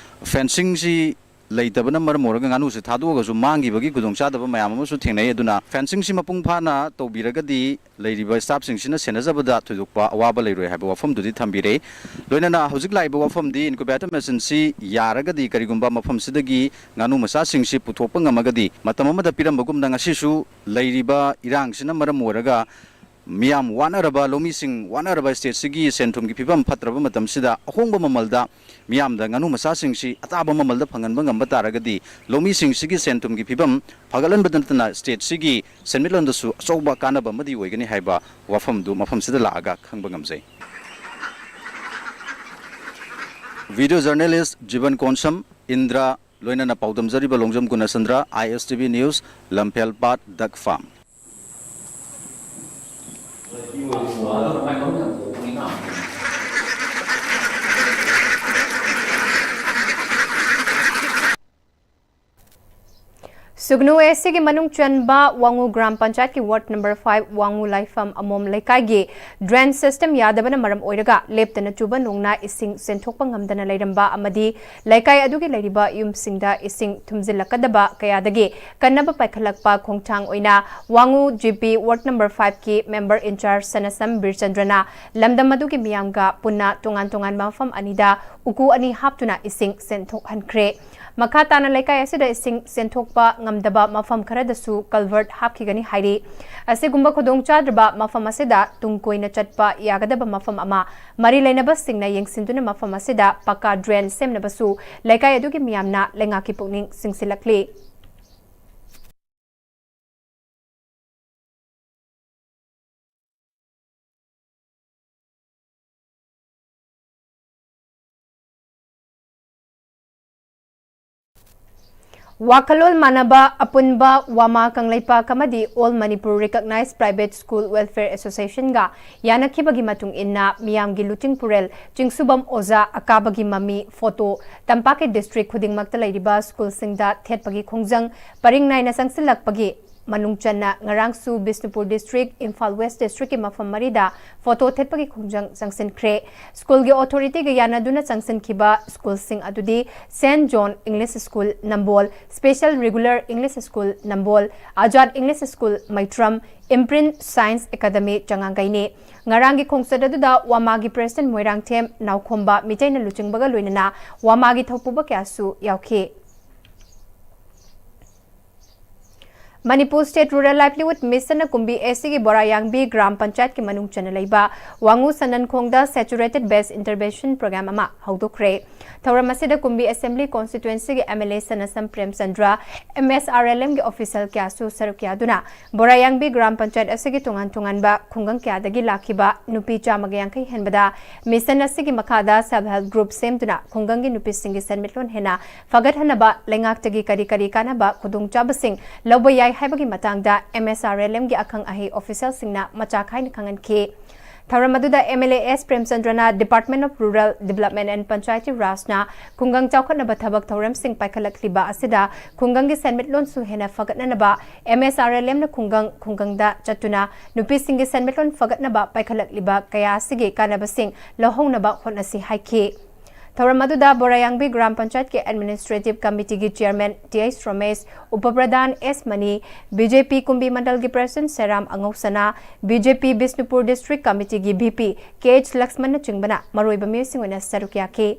fencingꯁꯤ ꯂꯩꯇꯕꯅ ꯃꯔꯝ ꯑꯣꯏꯔꯒ ꯉꯥꯅꯨꯁꯦ ꯊꯥꯗꯣꯛꯑꯒꯁꯨ ꯃꯥꯡꯈꯤꯕꯒꯤ ꯈꯨꯗꯣꯡꯆꯥꯗꯕ ꯃꯌꯥꯝ ꯑꯃꯁꯨ ꯊꯦꯡꯅꯩ꯫ ꯑꯗꯨꯅ fencingꯁꯤ ꯃꯄꯨꯡ ꯐꯥꯅ ꯇꯧꯕꯤꯔꯒꯗꯤ ꯂꯩꯔꯤꯕ staffꯁꯤꯡꯁꯤꯅ ꯁꯦꯟꯅꯖꯕꯗ ꯊꯣꯏꯗꯣꯛꯄ ꯑꯋꯥꯕ ꯂꯩꯔꯣꯏ ꯍꯥꯏꯕ ꯋꯥꯐꯝꯗꯨꯗꯤ ꯊꯝꯕꯤꯔꯦ꯫ ꯂꯣꯏꯅꯅ ꯍꯧꯖꯤꯛ ꯂꯥꯛꯏꯕ ꯋꯥꯐꯝꯗꯤ incubator machineꯁꯤ ꯌꯥꯔꯒꯗꯤ, ꯀꯔꯤꯒꯨꯝꯕ ꯃꯐꯝꯁꯤꯗꯒꯤ ꯉꯥꯅꯨ ꯃꯆꯥꯁꯤꯡꯁꯤ ꯄꯨꯊꯣꯛꯄ ꯉꯝꯃꯒꯗꯤ, ꯃꯇꯝ ꯑꯃꯗ ꯄꯤꯔꯝꯕꯒꯨꯝꯅ ꯉꯁꯤꯁꯨ ꯂꯩꯔꯤꯕ ꯏꯔꯥꯡꯁꯤꯅ ꯃꯔꯝ ꯑꯣꯏꯔꯒ ꯃꯤꯌꯥꯝ ꯋꯥꯅꯔꯕ, ꯂꯧꯃꯤꯁꯤꯡ ꯋꯥꯅꯔꯕ stateꯁꯤꯒꯤ ꯁꯦꯟ ꯊꯨꯝꯒꯤ ꯐꯤꯕꯝ ꯐꯠꯇ꯭ꯔꯕ ꯃꯇꯝꯁꯤꯗ ꯑꯍꯣꯡꯕ ꯃꯃꯜꯗ ꯃꯤꯌꯥꯝꯗ ꯉꯥꯅꯨ ꯃꯆꯥꯁꯤꯡꯁꯤ ꯑꯇꯥꯕ ꯃꯃꯜꯗ ꯐꯪꯍꯟꯕ ꯉꯝꯕ ꯇꯥꯔꯒꯗꯤ ꯂꯧꯃꯤꯁꯤꯡꯁꯤꯒꯤ ꯁꯦꯟ ꯊꯨꯝꯒꯤ ꯐꯤꯕꯝ ꯐꯒꯠꯍꯟꯕꯗ ꯅꯠꯇꯅ stateꯁꯤꯒꯤ ꯁꯦꯟꯃꯤꯠꯂꯣꯟꯗꯁꯨ ꯑꯆꯧꯕ ꯀꯥꯟꯅꯕ ꯑꯃꯗꯤ ꯑꯣꯏꯒꯅꯤ ꯍꯥꯏꯕ ꯋꯥꯐꯝꯗꯨ ꯃꯐꯝꯁꯤꯗ ꯂꯥꯛꯑꯒ ꯈꯪꯕ ꯉꯝꯖꯩ꯫ Video journalist ꯖꯤꯕꯟ ꯀꯣꯟꯁꯝ, ꯏꯟꯗ꯭ꯔ, ꯂꯣꯏꯅꯅ ꯄꯥꯎꯗꯝꯖꯔꯤꯕ Longjam ꯒꯨꯅꯆꯟꯗ꯭ꯔ, ISTV News, ꯂꯝꯐꯦꯜꯄꯥꯠ duck farm꯫ ꯁꯨꯒꯅꯨ ꯑꯦꯁ ꯁꯤꯒꯤ ꯃꯅꯨꯡ ꯆꯟꯕ ꯋꯥꯉꯨ ꯒ꯭ꯔꯥꯝ ꯄꯟꯆꯥꯌꯠꯀꯤ ꯋꯥꯔꯗ ꯅꯝꯕꯔ ꯐꯥꯏꯚ ꯋꯥꯉꯨ ꯂꯥꯏꯐꯝ ꯑꯃꯣꯝ ꯂꯩꯀꯥꯏꯒꯤ ꯗ꯭ꯔꯦꯟ ꯁꯤꯁꯇꯦꯝ ꯌꯥꯗꯕꯅ ꯃꯔꯝ ꯑꯣꯏꯔꯒ ꯂꯦꯞꯇꯅ ꯆꯨꯕ ꯅꯣꯡꯅ ꯏꯁꯤꯡ ꯆꯦꯟꯊꯣꯛꯄ ꯉꯝꯗꯅ ꯂꯩꯔꯝꯕ ꯑꯃꯗꯤ ꯂꯩꯀꯥꯏ ꯑꯗꯨꯒꯤ ꯂꯩꯔꯤꯕ ꯌꯨꯝꯁꯤꯡꯗ ꯏꯁꯤꯡ ꯊꯨꯝꯖꯤꯜꯂꯛꯀꯗꯕ ꯀꯌꯥꯗꯒꯤ ꯀꯟꯅꯕ ꯄꯥꯏꯈꯠꯂꯛꯄ ꯈꯣꯡꯊꯥꯡ ꯑꯣꯏꯅ ꯋꯥꯉꯨ ꯖꯤ ꯄꯤ ꯋꯥꯔꯗ ꯅꯝꯕꯔ ꯐꯥꯏꯚꯀꯤ member in charge ꯁꯅꯁꯝ ꯕꯤꯔꯆꯟꯗ꯭ꯔꯅ ꯂꯝꯗꯝ ꯑꯗꯨꯒꯤ ꯃꯤꯌꯥꯝꯒ ꯄꯨꯟꯅ ꯇꯣꯉꯥꯟ ꯇꯣꯉꯥꯟꯕ ꯃꯐꯝ ꯑꯅꯤꯗ ꯎꯀꯨ ꯑꯅꯤ ꯍꯥꯞꯇꯨꯅ ꯏꯁꯤꯡ ꯆꯦꯟꯊꯣꯛꯍꯟꯈ꯭ꯔꯦ꯫ ꯃꯈꯥ ꯇꯥꯅ ꯂꯩꯀꯥꯏ ꯑꯁꯤꯗ ꯏꯁꯤꯡ ꯆꯦꯟꯊꯣꯛꯄ ꯉꯝꯗꯕ ꯃꯐꯝ ꯈꯔꯗꯁꯨ culvert ꯍꯥꯞꯈꯤꯒꯅꯤ ꯍꯥꯏꯔꯤ꯫ ꯑꯁꯤꯒꯨꯝꯕ ꯈꯨꯗꯣꯡꯆꯥꯗ꯭ꯔꯕ ꯃꯐꯝ ꯑꯁꯤꯗ ꯇꯨꯡ ꯀꯣꯏꯅ ꯆꯠꯄ ꯌꯥꯒꯗꯕ ꯃꯐꯝ ꯑꯃ ꯃꯔꯤ ꯂꯩꯅꯕꯁꯤꯡꯅ ꯌꯦꯡꯁꯤꯟꯗꯨꯅ ꯃꯐꯝ ꯑꯁꯤꯗ ꯄꯀꯥ drain ꯁꯦꯝꯅꯕꯁꯨ ꯂꯩꯀꯥꯏ ꯑꯗꯨꯒꯤ ꯃꯤꯌꯥꯝꯅ ꯂꯩꯉꯥꯛꯀꯤ ꯄꯨꯛꯅꯤꯡ ꯆꯤꯡꯁꯤꯜꯂꯛꯂꯤ꯫ ꯋꯥꯈꯜꯂꯣꯟ ꯃꯥꯟꯅꯕ ꯑꯄꯨꯟꯕ ꯋꯥꯃꯥ ꯀꯪꯂꯩꯄꯥꯛ ꯑꯃꯗꯤ All Manipur Recognized Private School Welfare Associationꯒ ꯌꯥꯅꯈꯤꯕꯒꯤ ꯃꯇꯨꯡ ꯏꯟꯅ ꯃꯤꯌꯥꯝꯒꯤ ꯂꯨꯆꯤꯡ ꯄꯨꯔꯦꯜ ꯆꯤꯡꯁꯨꯕꯝ ꯑꯣꯖꯥ ꯑꯀꯥꯕꯒꯤ ꯃꯃꯤ ꯐꯣꯇꯣ ꯇꯝꯄꯥꯛꯀꯤ district ꯈꯨꯗꯤꯡꯃꯛꯇ ꯂꯩꯔꯤꯕ ꯁ꯭ꯀꯨꯜꯁꯤꯡꯗ ꯊꯦꯠꯄꯒꯤ ꯈꯣꯡꯖꯪ ꯄꯔꯤꯡ ꯅꯥꯏꯅ ꯆꯪꯁꯤꯜꯂꯛꯄꯒꯤ ꯃꯅꯨꯡ ꯆꯟꯅ ꯉꯔꯥꯡꯁꯨ ꯕꯤꯁꯅꯨꯄꯨꯔ district, ꯏꯝꯐꯥꯜ West districtꯀꯤ ꯃꯐꯝ ꯃꯔꯤꯗ ꯐꯣꯇꯣ ꯊꯦꯠꯄꯒꯤ ꯈꯣꯡꯖꯪ ꯆꯪꯁꯤꯟꯈ꯭ꯔꯦ꯫ ꯁ꯭ꯀꯨꯜꯒꯤ authorityꯒ ꯌꯥꯅꯗꯨꯅ ꯆꯪꯁꯤꯟꯈꯤꯕ ꯁ꯭ꯀꯨꯜꯁꯤꯡ ꯑꯗꯨꯗꯤ Saint John English School ꯅꯝꯕꯣꯜ, Special Regular English School ꯅꯝꯕꯣꯜ, Azad English School ꯃꯩꯇ꯭ꯔꯝ, Imprint Science Academy ꯆꯉꯥꯡꯒꯩꯅꯤ꯫ ꯉꯔꯥꯡꯒꯤ ꯈꯣꯡꯆꯠ ꯑꯗꯨꯗ ꯋꯥꯃꯥꯒꯤ president ꯃꯣꯏꯔꯥꯡꯊꯦꯝ ꯅꯥꯎꯈꯣꯝꯕ ꯃꯤꯇꯩꯅ ꯂꯨꯆꯤꯡꯕꯒ ꯂꯣꯏꯅꯅ ꯋꯥꯃꯥꯒꯤ ꯊꯧꯄꯨꯕ ꯀꯌꯥꯁꯨ ꯌꯥꯎꯈꯤ꯫ ꯃꯅꯤꯄꯨꯔ State Rural Livelihood Missionꯅ ꯀꯨꯝꯕꯤ ꯑꯦꯁ ꯁꯤꯒꯤ ꯕꯣꯔꯥꯌꯥꯡꯕꯤ ꯒ꯭ꯔꯥꯝ ꯄꯟꯆꯥꯌꯠꯀꯤ ꯃꯅꯨꯡ ꯆꯟꯅ ꯂꯩꯕ ꯋꯥꯉꯨ ꯁꯅꯟꯈꯣꯡꯗ saturated base intervention program ꯑꯃ ꯍꯧꯗꯣꯛꯈ꯭ꯔꯦ꯫ ꯊꯧꯔꯝ ꯑꯁꯤꯗ ꯀꯨꯝꯕꯤ assembly constituencyꯒꯤ M L A ꯁꯅꯁꯝ Premchandra, M S R L Mꯒꯤ official ꯀꯌꯥꯁꯨ ꯁꯔꯨꯛ ꯌꯥꯗꯨꯅ ꯕꯣꯔꯥꯌꯥꯡꯕꯤ ꯒ꯭ꯔꯥꯝ ꯄꯟꯆꯥꯌꯠ ꯑꯁꯤꯒꯤ ꯇꯣꯉꯥꯟ ꯇꯣꯉꯥꯟꯕ ꯈꯨꯡꯒꯪ ꯀꯌꯥꯗꯒꯤ ꯂꯥꯛꯈꯤꯕ ꯅꯨꯄꯤ ꯆꯥꯝꯃꯒ ꯌꯥꯡꯈꯩ ꯍꯦꯟꯕꯗ mission ꯑꯁꯤꯒꯤ ꯃꯈꯥꯗ self help group ꯁꯦꯝꯗꯨꯅ ꯈꯨꯡꯒꯪꯒꯤ ꯅꯨꯄꯤꯁꯤꯡꯒꯤ ꯁꯦꯟꯃꯤꯠꯂꯣꯟ ꯍꯦꯟꯅ ꯐꯒꯠꯍꯟꯅꯕ ꯂꯩꯉꯥꯛꯇꯒꯤ ꯀꯔꯤ ꯀꯔꯤ ꯀꯥꯟꯅꯕ ꯈꯨꯗꯣꯡꯆꯥꯕꯁꯤꯡ ꯂꯧꯕ ꯌꯥꯏ ꯍꯥꯏꯕꯒꯤ ꯃꯇꯥꯡꯗ M S R L Mꯒꯤ ꯑꯈꯪ ꯑꯍꯩ officialꯁꯤꯡꯅ ꯃꯆꯥ ꯈꯥꯏꯅ ꯈꯪꯍꯟꯈꯤ꯫ ꯊꯧꯔꯝ ꯑꯗꯨꯗ M L A S ꯄ꯭ꯔꯦꯝꯆꯟꯗ꯭ꯔꯅ Department of Rural Development and Panchayati Rajꯅ ꯈꯨꯡꯒꯪ ꯆꯥꯎꯈꯠꯅꯕ ꯊꯕꯛ ꯊꯧꯔꯝꯁꯤꯡ ꯄꯥꯏꯈꯠꯂꯛꯂꯤꯕ ꯑꯁꯤꯗ ꯈꯨꯡꯒꯪꯒꯤ ꯁꯦꯟꯃꯤꯠꯂꯣꯟꯁꯨ ꯍꯦꯟꯅ ꯐꯒꯠꯅꯅꯕ M S R L Mꯅ ꯈꯨꯡꯒꯪ ꯈꯨꯡꯒꯪꯗ ꯆꯠꯇꯨꯅ ꯅꯨꯄꯤꯁꯤꯡꯒꯤ ꯁꯦꯟꯃꯤꯠꯂꯣꯟ ꯐꯒꯠꯅꯕ ꯄꯥꯏꯈꯠꯂꯛꯂꯤꯕ ꯀꯌꯥ ꯑꯁꯤꯒꯤ ꯀꯥꯟꯅꯕꯁꯤꯡ ꯂꯧꯍꯧꯅꯕ ꯍꯣꯠꯅꯁꯤ ꯍꯥꯏꯈꯤ꯫ ꯊꯧꯔꯝ ꯑꯗꯨꯗ ꯕꯣꯔꯥꯌꯥꯡꯕꯤ ꯒ꯭ꯔꯥꯝ ꯄꯟꯆꯥꯌꯠꯀꯤ Administrative Committeeꯒꯤ Chairman T H ꯔꯣꯃꯦꯁ, ꯎꯄ ꯄ꯭ꯔꯙꯥꯟ S Mani, B J P Kumbi ꯃꯟꯗꯜꯒꯤ President Seram Angousana, B J P Bishnupur District Committeeꯒꯤ V P K H ꯂꯛꯁꯃꯟꯅꯆꯤꯡꯕꯅ ꯃꯔꯨꯑꯣꯏꯕ ꯃꯤꯑꯣꯏꯁꯤꯡ ꯑꯣꯏꯅ ꯁꯔꯨꯛ ꯌꯥꯈꯤ꯫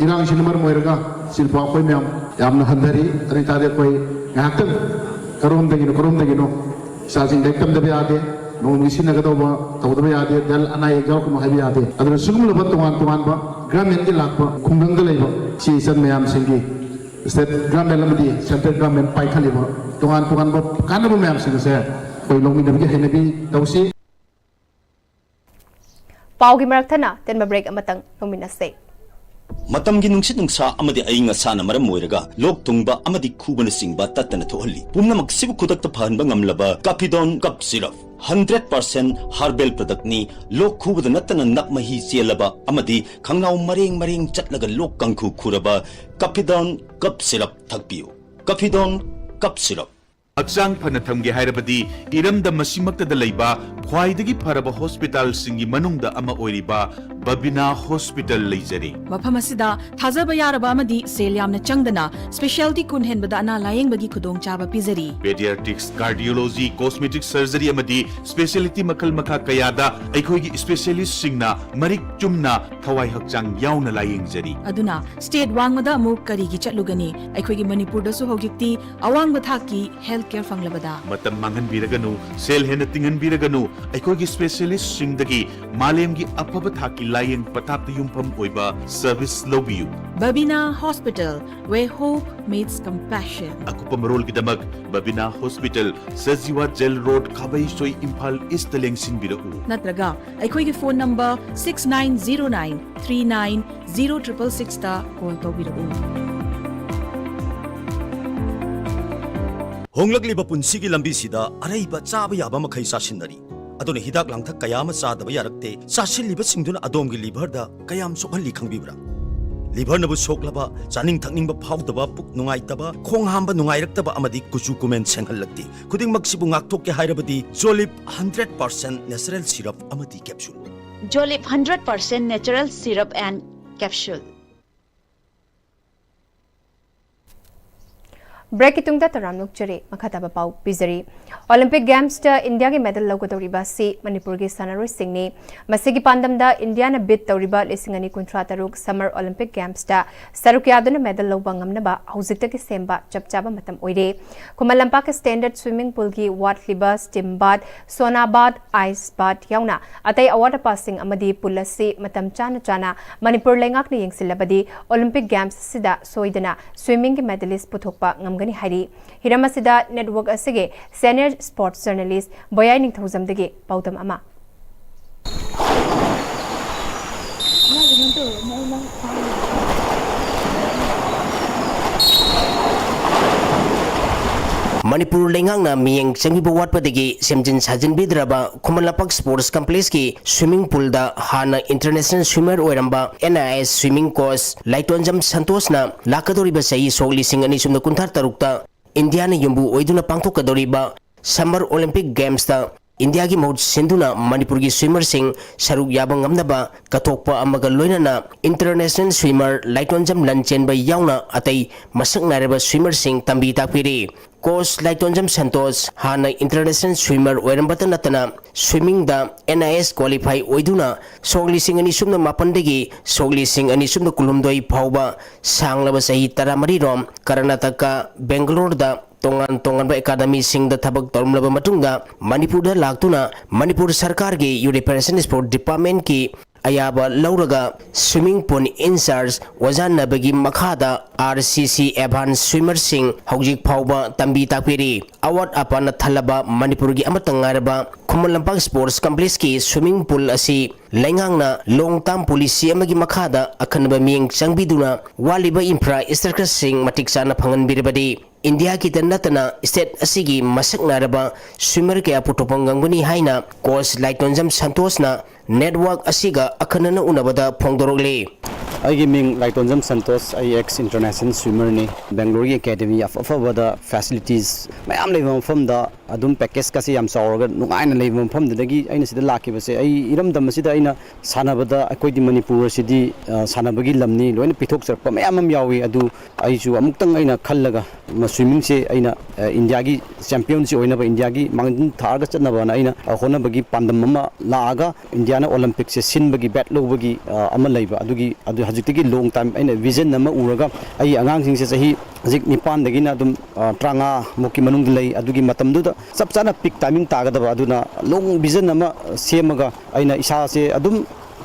ꯏꯔꯥꯡꯁꯤꯅ ꯃꯔꯝ ꯑꯣꯏꯔꯒ ꯁꯤꯜꯄꯥ ꯑꯩꯈꯣꯏ ꯃꯌꯥꯝ ꯌꯥꯝꯅ ꯍꯟꯊꯔꯤ꯫ ꯑꯗꯨ ꯑꯣꯏꯇꯥꯔꯗꯤ ꯑꯩꯈꯣꯏ ꯉꯥꯏꯍꯥꯛꯇꯪ ꯀꯔꯣꯝꯗꯒꯤꯅꯣ ꯀꯔꯣꯝꯗꯒꯤꯅꯣ ꯏꯆꯥꯁꯤꯡ ꯂꯥꯏꯔꯤꯛ ꯇꯝꯗꯕ ꯌꯥꯗꯦ, ꯅꯣꯡꯃꯒꯤ ꯁꯤꯖꯤꯟꯅꯒꯗꯧꯕ ꯇꯧꯗꯕ ꯌꯥꯗꯦ, ꯗꯦꯜ ꯑꯅꯥ ꯑꯌꯦꯛ ꯌꯥꯎꯔꯛꯀꯅꯨ ꯍꯥꯏꯕ ꯌꯥꯗꯦ꯫ ꯑꯗꯨꯅ ꯁꯤꯒꯨꯝꯂꯕ ꯇꯣꯉꯥꯟ ꯇꯣꯉꯥꯟꯕ ꯒꯚꯔꯟꯃꯦꯟꯠꯀꯤ ꯂꯥꯛꯄ ꯈꯨꯡꯒꯪꯗ ꯂꯩꯕ ꯏꯆꯦ ꯏꯆꯟ ꯃꯌꯥꯝꯁꯤꯡꯒꯤ state government ꯑꯃꯗꯤ central government ꯄꯥꯏꯈꯠꯂꯤꯕ ꯇꯣꯉꯥꯟ ꯇꯣꯉꯥꯟꯕ ꯀꯥꯟꯅꯕ ꯃꯌꯥꯝꯁꯤꯡ ꯑꯁꯦ ꯑꯩꯈꯣꯏ ꯂꯧꯃꯤꯟꯅꯕꯒꯤ ꯍꯩꯅꯕꯤ ꯇꯧꯁꯤ꯫ ꯄꯥꯎꯒꯤ ꯃꯔꯛ ꯊꯠꯅ ꯇꯦꯟꯕ break ꯑꯃꯇꯪ ꯂꯧꯃꯤꯟꯅꯁꯦ꯫ ꯃꯇꯝꯒꯤ ꯅꯨꯡꯁꯤꯠ ꯅꯨꯡꯁꯥ ꯑꯃꯗꯤ ꯑꯏꯪ ꯑꯁꯥꯅ ꯃꯔꯝ ꯑꯣꯏꯔꯒ ꯂꯣꯛ ꯊꯨꯡꯕ ꯑꯃꯗꯤ ꯈꯨꯕꯅꯆꯤꯡꯕ ꯇꯠꯇꯅ ꯊꯣꯛꯍꯜꯂꯤ꯫ ꯄꯨꯝꯅꯃꯛꯁꯤꯕꯨ ꯈꯨꯗꯛꯇ ꯐꯍꯟꯕ ꯉꯝꯂꯕ Caphidone Cough Syrup, hundred percent herbal productꯅꯤ꯫ ꯂꯣꯛ ꯈꯨꯕꯗ ꯅꯠꯇꯅ ꯅꯞ ꯃꯍꯤ ꯆꯦꯜꯂꯕ ꯑꯃꯗꯤ ꯈꯪꯅꯥꯎ ꯃꯔꯦꯡ ꯃꯔꯦꯡ ꯆꯠꯂꯒ ꯂꯣꯛ ꯀꯥꯡꯈꯨ ꯈꯨꯔꯕ Caphidone Cough Syrup ꯊꯛꯄꯤꯌꯨ꯫ Caphidone Cough Syrup꯫ ꯍꯛꯆꯥꯡ ꯐꯅ ꯊꯝꯒꯦ ꯍꯥꯏꯔꯕꯗꯤ ꯏꯔꯝꯗꯝ ꯑꯁꯤꯃꯛꯇꯗ ꯂꯩꯕ ꯈ꯭ꯋꯥꯏꯗꯒꯤ ꯐꯔꯕ ꯍꯣꯁꯄꯤꯇꯥꯜꯁꯤꯡꯒꯤ ꯃꯅꯨꯡꯗ ꯑꯃ ꯑꯣꯏꯔꯤꯕ ꯕꯕꯤꯅꯥ ꯍꯣꯁꯄꯤꯇꯥꯜ ꯂꯩꯖꯔꯤ꯫ ꯃꯐꯝ ꯑꯁꯤꯗ ꯊꯥꯖꯕ ꯌꯥꯔꯕ ꯑꯃꯗꯤ ꯁꯦꯜ ꯌꯥꯝꯅ ꯆꯪꯗꯅ specialty ꯀꯨꯟ ꯍꯦꯟꯕꯗ ꯑꯅꯥ ꯂꯥꯌꯦꯡꯕꯒꯤ ꯈꯨꯗꯣꯡꯆꯥꯕ ꯄꯤꯖꯔꯤ꯫ Pediatrics, Cardiology, Cosmetic Surgery ꯑꯃꯗꯤ specialty ꯃꯈꯜ ꯃꯈꯥ ꯀꯌꯥꯗ ꯑꯩꯈꯣꯏꯒꯤ specialistꯁꯤꯡꯅ ꯃꯔꯤꯛ ꯆꯨꯝꯅ ꯊꯋꯥꯏ ꯍꯛꯆꯥꯡ ꯌꯥꯎꯅ ꯂꯥꯌꯦꯡꯖꯔꯤ꯫ ꯑꯗꯨꯅ state ꯋꯥꯡꯃꯗ ꯑꯃꯨꯛ ꯀꯔꯤꯒꯤ ꯆꯠꯂꯨꯒꯅꯤ? ꯑꯩꯈꯣꯏꯒꯤ ꯃꯅꯤꯄꯨꯔꯗꯁꯨ ꯍꯧꯖꯤꯛꯇꯤ ꯑꯋꯥꯡꯕ ꯊꯥꯛꯀꯤ health care ꯐꯪꯂꯕꯗ꯫ ꯃꯇꯝ ꯃꯥꯡꯍꯟꯕꯤꯔꯒꯅꯨ, ꯁꯦꯜ ꯍꯦꯟꯅ ꯇꯤꯡꯍꯟꯕꯤꯔꯒꯅꯨ, ꯑꯩꯈꯣꯏꯒꯤ specialistꯁꯤꯡꯗꯒꯤ ꯃꯥꯂꯦꯝꯒꯤ ꯑꯐꯕ ꯊꯥꯛꯀꯤ ꯂꯥꯌꯦꯡ ꯄꯊꯥꯞꯇ ꯌꯨꯝꯐꯝ ꯑꯣꯏꯕ service ꯂꯧꯕꯤꯌꯨ꯫ Babina Hospital, where hope meets compassion. ꯑꯀꯨꯞꯄ ꯃꯔꯣꯜꯒꯤꯗꯃꯛ ꯕꯕꯤꯅꯥ hospital, Sajiwa jail road, Khabeisoi, Imphal east ꯂꯦꯡꯁꯤꯟꯕꯤꯔꯛꯎ꯫ ꯅꯠꯇ꯭ꯔꯒ ꯑꯩꯈꯣꯏꯒꯤ phone number six nine zero nine three nine zero triple sixꯇ call ꯇꯧꯕꯤꯔꯛꯎ꯫ ꯍꯣꯡꯂꯛꯂꯤꯕ ꯄꯨꯟꯁꯤꯒꯤ ꯂꯝꯕꯤꯁꯤꯗ ꯑꯔꯩꯕ ꯆꯥꯕ ꯌꯥꯕ ꯃꯈꯩ ꯆꯥꯁꯤꯟꯅꯔꯤ꯫ ꯑꯗꯨꯅ ꯍꯤꯗꯥꯛ ꯂꯥꯡꯊꯛ ꯀꯌꯥ ꯑꯃ ꯆꯥꯗꯕ ꯌꯥꯔꯛꯇꯦ꯫ ꯆꯥꯁꯤꯜꯂꯤꯕꯁꯤꯡꯗꯨꯅ ꯑꯗꯣꯝꯒꯤ liverꯗ ꯀꯌꯥꯝ ꯁꯣꯛꯍꯜꯂꯤ ꯈꯪꯕꯤꯕ꯭ꯔꯥ? Liverꯅꯕꯨ ꯁꯣꯛꯂꯕ, ꯆꯥꯅꯤꯡ ꯊꯛꯅꯤꯡꯕ ꯐꯥꯎꯗꯕ, ꯄꯨꯛ ꯅꯨꯡꯉꯥꯏꯇꯕ, ꯈꯣꯡ ꯍꯥꯝꯕ ꯅꯨꯡꯉꯥꯏꯔꯛꯇꯕ ꯑꯃꯗꯤ ꯀꯨꯆꯨ ꯀꯨꯃꯦꯟ ꯁꯦꯡꯍꯜꯂꯛꯇꯦ꯫ ꯈꯨꯗꯤꯡꯃꯛꯁꯤꯕꯨ ꯉꯥꯛꯊꯣꯛꯀꯦ ꯍꯥꯏꯔꯕꯗꯤ Jolib hundred percent natural syrup ꯑꯃꯗꯤ capsule꯫ Jolib hundred percent natural syrup and capsule꯫ Breakꯀꯤ ꯇꯨꯡꯗ ꯇꯔꯥꯝ ꯅꯣꯛꯆꯔꯤ꯫ ꯃꯈꯥ ꯇꯥꯕ ꯄꯥꯎ ꯄꯤꯖꯔꯤ꯫ Olympic Gamesꯇ ꯏꯟꯗꯤꯌꯥꯒꯤ medal ꯂꯧꯒꯗꯧꯔꯤꯕ ꯑꯁꯤ ꯃꯅꯤꯄꯨꯔꯒꯤ ꯁꯥꯟꯅꯔꯣꯏꯁꯤꯡꯅꯤ꯫ ꯃꯁꯤꯒꯤ ꯄꯥꯟꯗꯝꯗ ꯏꯟꯗꯤꯌꯥꯅ bid ꯇꯧꯔꯤꯕ ꯂꯤꯁꯤꯡ ꯑꯅꯤ ꯀꯨꯟꯊ꯭ꯔꯥ ꯇꯔꯨꯛ Summer Olympic Gamesꯇ ꯁꯔꯨꯛ ꯌꯥꯗꯨꯅ medal ꯂꯧꯕ ꯉꯝꯅꯕ ꯍꯧꯖꯤꯛꯇꯒꯤ ꯁꯦꯝꯕ ꯆꯞ ꯆꯥꯕ ꯃꯇꯝ ꯑꯣꯏꯔꯦ꯫ ꯈꯨꯃꯟ ꯂꯝꯄꯥꯛꯀꯤ standard swimming poolꯒꯤ ꯋꯥꯠꯂꯤꯕ steam bath, sauna bath, ice bath ꯌꯥꯎꯅ ꯑꯇꯩ ꯑꯋꯥꯠ ꯑꯄꯥꯁꯤꯡ ꯑꯃꯗꯤ pool ꯑꯁꯤ ꯃꯇꯝ ꯆꯥꯅ ꯆꯥꯅ ꯃꯅꯤꯄꯨꯔ ꯂꯩꯉꯥꯛꯅ ꯌꯦꯡꯁꯤꯜꯂꯕꯗꯤ Olympic Games ꯑꯁꯤꯗ ꯁꯣꯏꯗꯅ swimmingꯒꯤ medalist ꯄꯨꯊꯣꯛꯄ ꯉꯝꯒꯅꯤ ꯍꯥꯏꯔꯤ꯫ ꯍꯤꯔꯝ ꯑꯁꯤꯗ network ꯑꯁꯤꯒꯤ senior sports journalist ꯕꯣꯌꯥꯏ ꯅꯤꯡꯊꯧꯖꯝꯗꯒꯤ ꯄꯥꯎꯗꯝ ꯑꯃ꯫ ꯃꯅꯤꯄꯨꯔ ꯂꯩꯉꯥꯛꯅ ꯃꯤꯠꯌꯦꯡ ꯆꯪꯕꯤꯕ ꯋꯥꯠꯄꯗꯒꯤ ꯁꯦꯝꯖꯤꯟ ꯁꯥꯖꯤꯟꯕꯤꯗ꯭ꯔꯕ ꯈꯨꯃꯟ ꯂꯝꯄꯥꯛ Sports Complexꯀꯤ swimming poolꯗ ꯍꯥꯟꯅ international swimmer ꯑꯣꯏꯔꯝꯕ N I S swimming coach ꯂꯥꯏꯇꯣꯟꯖꯝ ꯁꯟꯇꯣꯁꯅ ꯂꯥꯛꯀꯗꯧꯔꯤꯕ ꯆꯍꯤ ꯁꯣꯛ ꯂꯤꯁꯤꯡ ꯑꯅꯤ ꯁꯨꯞꯅ ꯀꯨꯟꯊ꯭ꯔꯥ ꯇꯔꯨꯛꯇ ꯏꯟꯗꯤꯌꯥꯅ ꯌꯨꯝꯕꯨ ꯑꯣꯏꯗꯨꯅ ꯄꯥꯡꯊꯣꯛꯀꯗꯧꯔꯤꯕ Summer Olympic Gamesꯇ ꯏꯟꯗꯤꯌꯥꯒꯤ ꯃꯍꯨꯠ ꯁꯤꯟꯗꯨꯅ ꯃꯅꯤꯄꯨꯔꯒꯤ swimmerꯁꯤꯡ ꯁꯔꯨꯛ ꯌꯥꯕ ꯉꯝꯅꯕ ꯀꯠꯊꯣꯛꯄ ꯑꯃꯒ ꯂꯣꯏꯅꯅ international swimmer ꯂꯥꯏꯇꯣꯟꯖꯝ ꯂꯟꯆꯦꯟꯕ ꯌꯥꯎꯅ ꯑꯇꯩ ꯃꯁꯛ ꯅꯥꯏꯔꯕ swimmerꯁꯤꯡ ꯇꯝꯕꯤ ꯇꯥꯛꯄꯤꯔꯤ꯫ Coach ꯂꯥꯏꯇꯣꯟꯖꯝ ꯁꯟꯇꯣꯁ ꯍꯥꯟꯅ international swimmer ꯑꯣꯏꯔꯝꯕꯇ ꯅꯠꯇꯅ swimmingꯗ N I S qualify ꯑꯣꯏꯗꯨꯅ ꯁꯣꯛ ꯂꯤꯁꯤꯡ ꯑꯅꯤ ꯁꯨꯞꯅ ꯃꯥꯄꯟꯗꯒꯤ ꯁꯣꯛ ꯂꯤꯁꯤꯡ ꯑꯅꯤ ꯁꯨꯞꯅ ꯀꯨꯟꯍꯨꯝꯗꯣꯏ ꯐꯥꯎꯕ ꯁꯥꯡꯂꯕ ꯆꯍꯤ ꯇꯔꯥꯃꯔꯤ ꯔꯣꯝ ꯀꯔꯅꯥꯇꯀꯥ, ꯕꯦꯡꯒꯂꯣꯔꯗ ꯇꯣꯉꯥꯟ ꯇꯣꯉꯥꯟꯕ academyꯁꯤꯡꯗ ꯊꯕꯛ ꯇꯧꯔꯝꯂꯕ ꯃꯇꯨꯡꯗ ꯃꯅꯤꯄꯨꯔꯗ ꯂꯥꯛꯇꯨꯅ ꯃꯅꯤꯄꯨꯔ ꯁꯔꯀꯥꯔꯒꯤ Youth Recreation Sport Departmentꯀꯤ ꯑꯌꯥꯕ ꯂꯧꯔꯒ swimming pool in charge ꯑꯣꯖꯥ ꯅꯕꯒꯤ ꯃꯈꯥꯗ R C C advance swimmerꯁꯤꯡ ꯍꯧꯖꯤꯛ ꯐꯥꯎꯕ ꯇꯝꯕꯤ ꯇꯥꯛꯄꯤꯔꯤ꯫ ꯑꯋꯥꯠ ꯑꯄꯥꯅ ꯊꯜꯂꯕ ꯃꯅꯤꯄꯨꯔꯒꯤ ꯑꯃꯠꯇ ꯉꯥꯏꯔꯕ Khuman Lampak Sports Complexꯀꯤ swimming pool ꯑꯁꯤ ꯂꯩꯉꯥꯛꯅ long term policy ꯑꯃꯒꯤ ꯃꯈꯥꯗ ꯑꯈꯟꯅꯕ ꯃꯤꯠꯌꯦꯡ ꯆꯪꯕꯤꯗꯨꯅ ꯋꯥꯠꯂꯤꯕ infrastructureꯁꯤꯡ ꯃꯇꯤꯛ ꯆꯥꯅ ꯐꯪꯍꯟꯕꯤꯔꯕꯗꯤ ꯏꯟꯗꯤꯌꯥꯒꯤꯗ ꯅꯠꯇꯅ ꯁ꯭ꯇꯦꯠ ꯑꯁꯤꯒꯤ ꯃꯁꯛ ꯅꯥꯏꯔꯕ ꯁ꯭ꯋꯤꯃꯔ ꯀꯌꯥ ꯄꯨꯊꯣꯛꯄ ꯉꯝꯒꯅꯤ ꯍꯥꯏꯅ ꯀꯣꯆ ꯂꯥꯏꯇꯣꯟꯖꯝ ꯁꯟꯇꯣꯁꯅ ꯅꯦꯠꯋꯥꯔꯛ ꯑꯁꯤꯒ ꯑꯈꯟꯅꯅ ꯎꯅꯕꯗ ꯐꯣꯡꯗꯣꯔꯛꯂꯤ꯫ ꯑꯩꯒꯤ ꯃꯤꯡ ꯂꯥꯏꯇꯣꯟꯖꯝ ꯁꯟꯇꯣꯁ, ꯑꯩ ꯑꯦꯛꯁ ꯏꯟꯇꯔꯅꯦꯁꯅꯦꯜ ꯁ꯭ꯋꯤꯃꯔꯅꯤ꯫ ꯕꯦꯡꯒ꯭ꯂꯣꯔꯒꯤ ꯑꯦꯀꯥꯗꯃꯤ ꯑꯐ ꯑꯐꯕꯗ ꯐꯦꯁꯤꯂꯤꯇꯤꯁ ꯃꯌꯥꯝ ꯂꯩꯕ ꯃꯐꯝꯗ ꯑꯗꯨꯝ ꯄꯦꯀꯦꯖꯀꯁꯦ ꯌꯥꯝ ꯆꯥꯎꯔꯒ ꯅꯨꯡꯉꯥꯏꯅ ꯂꯩꯕ ꯃꯐꯝꯗꯨꯗꯒꯤ ꯑꯩꯅ ꯁꯤꯗ ꯂꯥꯛꯈꯤꯕꯁꯦ, ꯑꯩ ꯏꯔꯝꯗꯝ ꯑꯁꯤꯗ ꯑꯩꯅ ꯁꯥꯟꯅꯕꯗ ꯑꯩꯈꯣꯏꯗꯤ ꯃꯅꯤꯄꯨꯔ ꯑꯁꯤꯗꯤ, ꯑ, ꯁꯥꯟꯅꯕꯒꯤ ꯂꯝꯅꯤ, ꯂꯣꯏꯅ ꯄꯤꯊꯣꯛꯆꯔꯛꯄ ꯃꯌꯥꯝ ꯑꯃ ꯌꯥꯎꯏ꯫ ꯑꯗꯨ ꯑꯩꯁꯨ ꯑꯃꯨꯛꯇꯪ ꯑꯩꯅ ꯈꯜꯂꯒ, ꯃ-, ꯁ꯭ꯋꯤꯃꯤꯡꯁꯦ ꯑꯩꯅ, ꯑ, ꯏꯟꯗꯤꯌꯥꯒꯤ ꯆꯦꯝꯄꯤꯌꯟꯁꯤ ꯑꯣꯏꯅꯕ, ꯏꯟꯗꯤꯌꯥꯒꯤ ꯃꯥꯡꯖꯤꯟ ꯊꯥꯔꯒ ꯆꯠꯅꯕꯅ ꯑꯩꯅ, ꯑ, ꯍꯣꯠꯅꯕꯒꯤ ꯄꯥꯟꯗꯝ ꯑꯃ ꯂꯥꯛꯑꯒ ꯏꯟꯗꯤꯌꯥꯅ ꯑꯣꯂꯦꯝꯄꯤꯛꯁꯦ ꯁꯤꯟꯕꯒꯤ ꯕꯦꯠ ꯂꯧꯕꯒꯤ, ꯑ, ꯑꯃ ꯂꯩꯕ꯫ ꯑꯗꯨꯒꯤ, ꯑꯗꯨ ꯍꯧꯖꯤꯛꯇꯒꯤ ꯂꯣꯡ ꯇꯥꯏꯝ ꯑꯩꯅ ꯚꯤꯖꯟ ꯑꯃ ꯎꯔꯒ ꯑꯩ ꯑꯉꯥꯡꯁꯤꯡꯁꯦ ꯆꯍꯤ ꯍꯧꯖꯤꯛ ꯅꯤꯄꯥꯟꯗꯒꯤꯅ ꯑꯗꯨꯝ, ꯑ, ꯇꯔꯥꯃꯉꯥ ꯃꯨꯛꯀꯤ ꯃꯅꯨꯡꯗ ꯂꯩ꯫ ꯑꯗꯨꯒꯤ ꯃꯇꯝꯗꯨꯗ ꯆꯞ ꯆꯥꯅ ꯄꯤꯛ ꯇꯥꯏꯃꯤꯡ ꯇꯥꯒꯗꯕ꯫ ꯑꯗꯨꯅ ꯂꯣꯡ ꯚꯤꯖꯟ ꯑꯃ ꯁꯦꯝꯃꯒ ꯑꯩꯅ ꯏꯁꯥꯁꯦ ꯑꯗꯨꯝ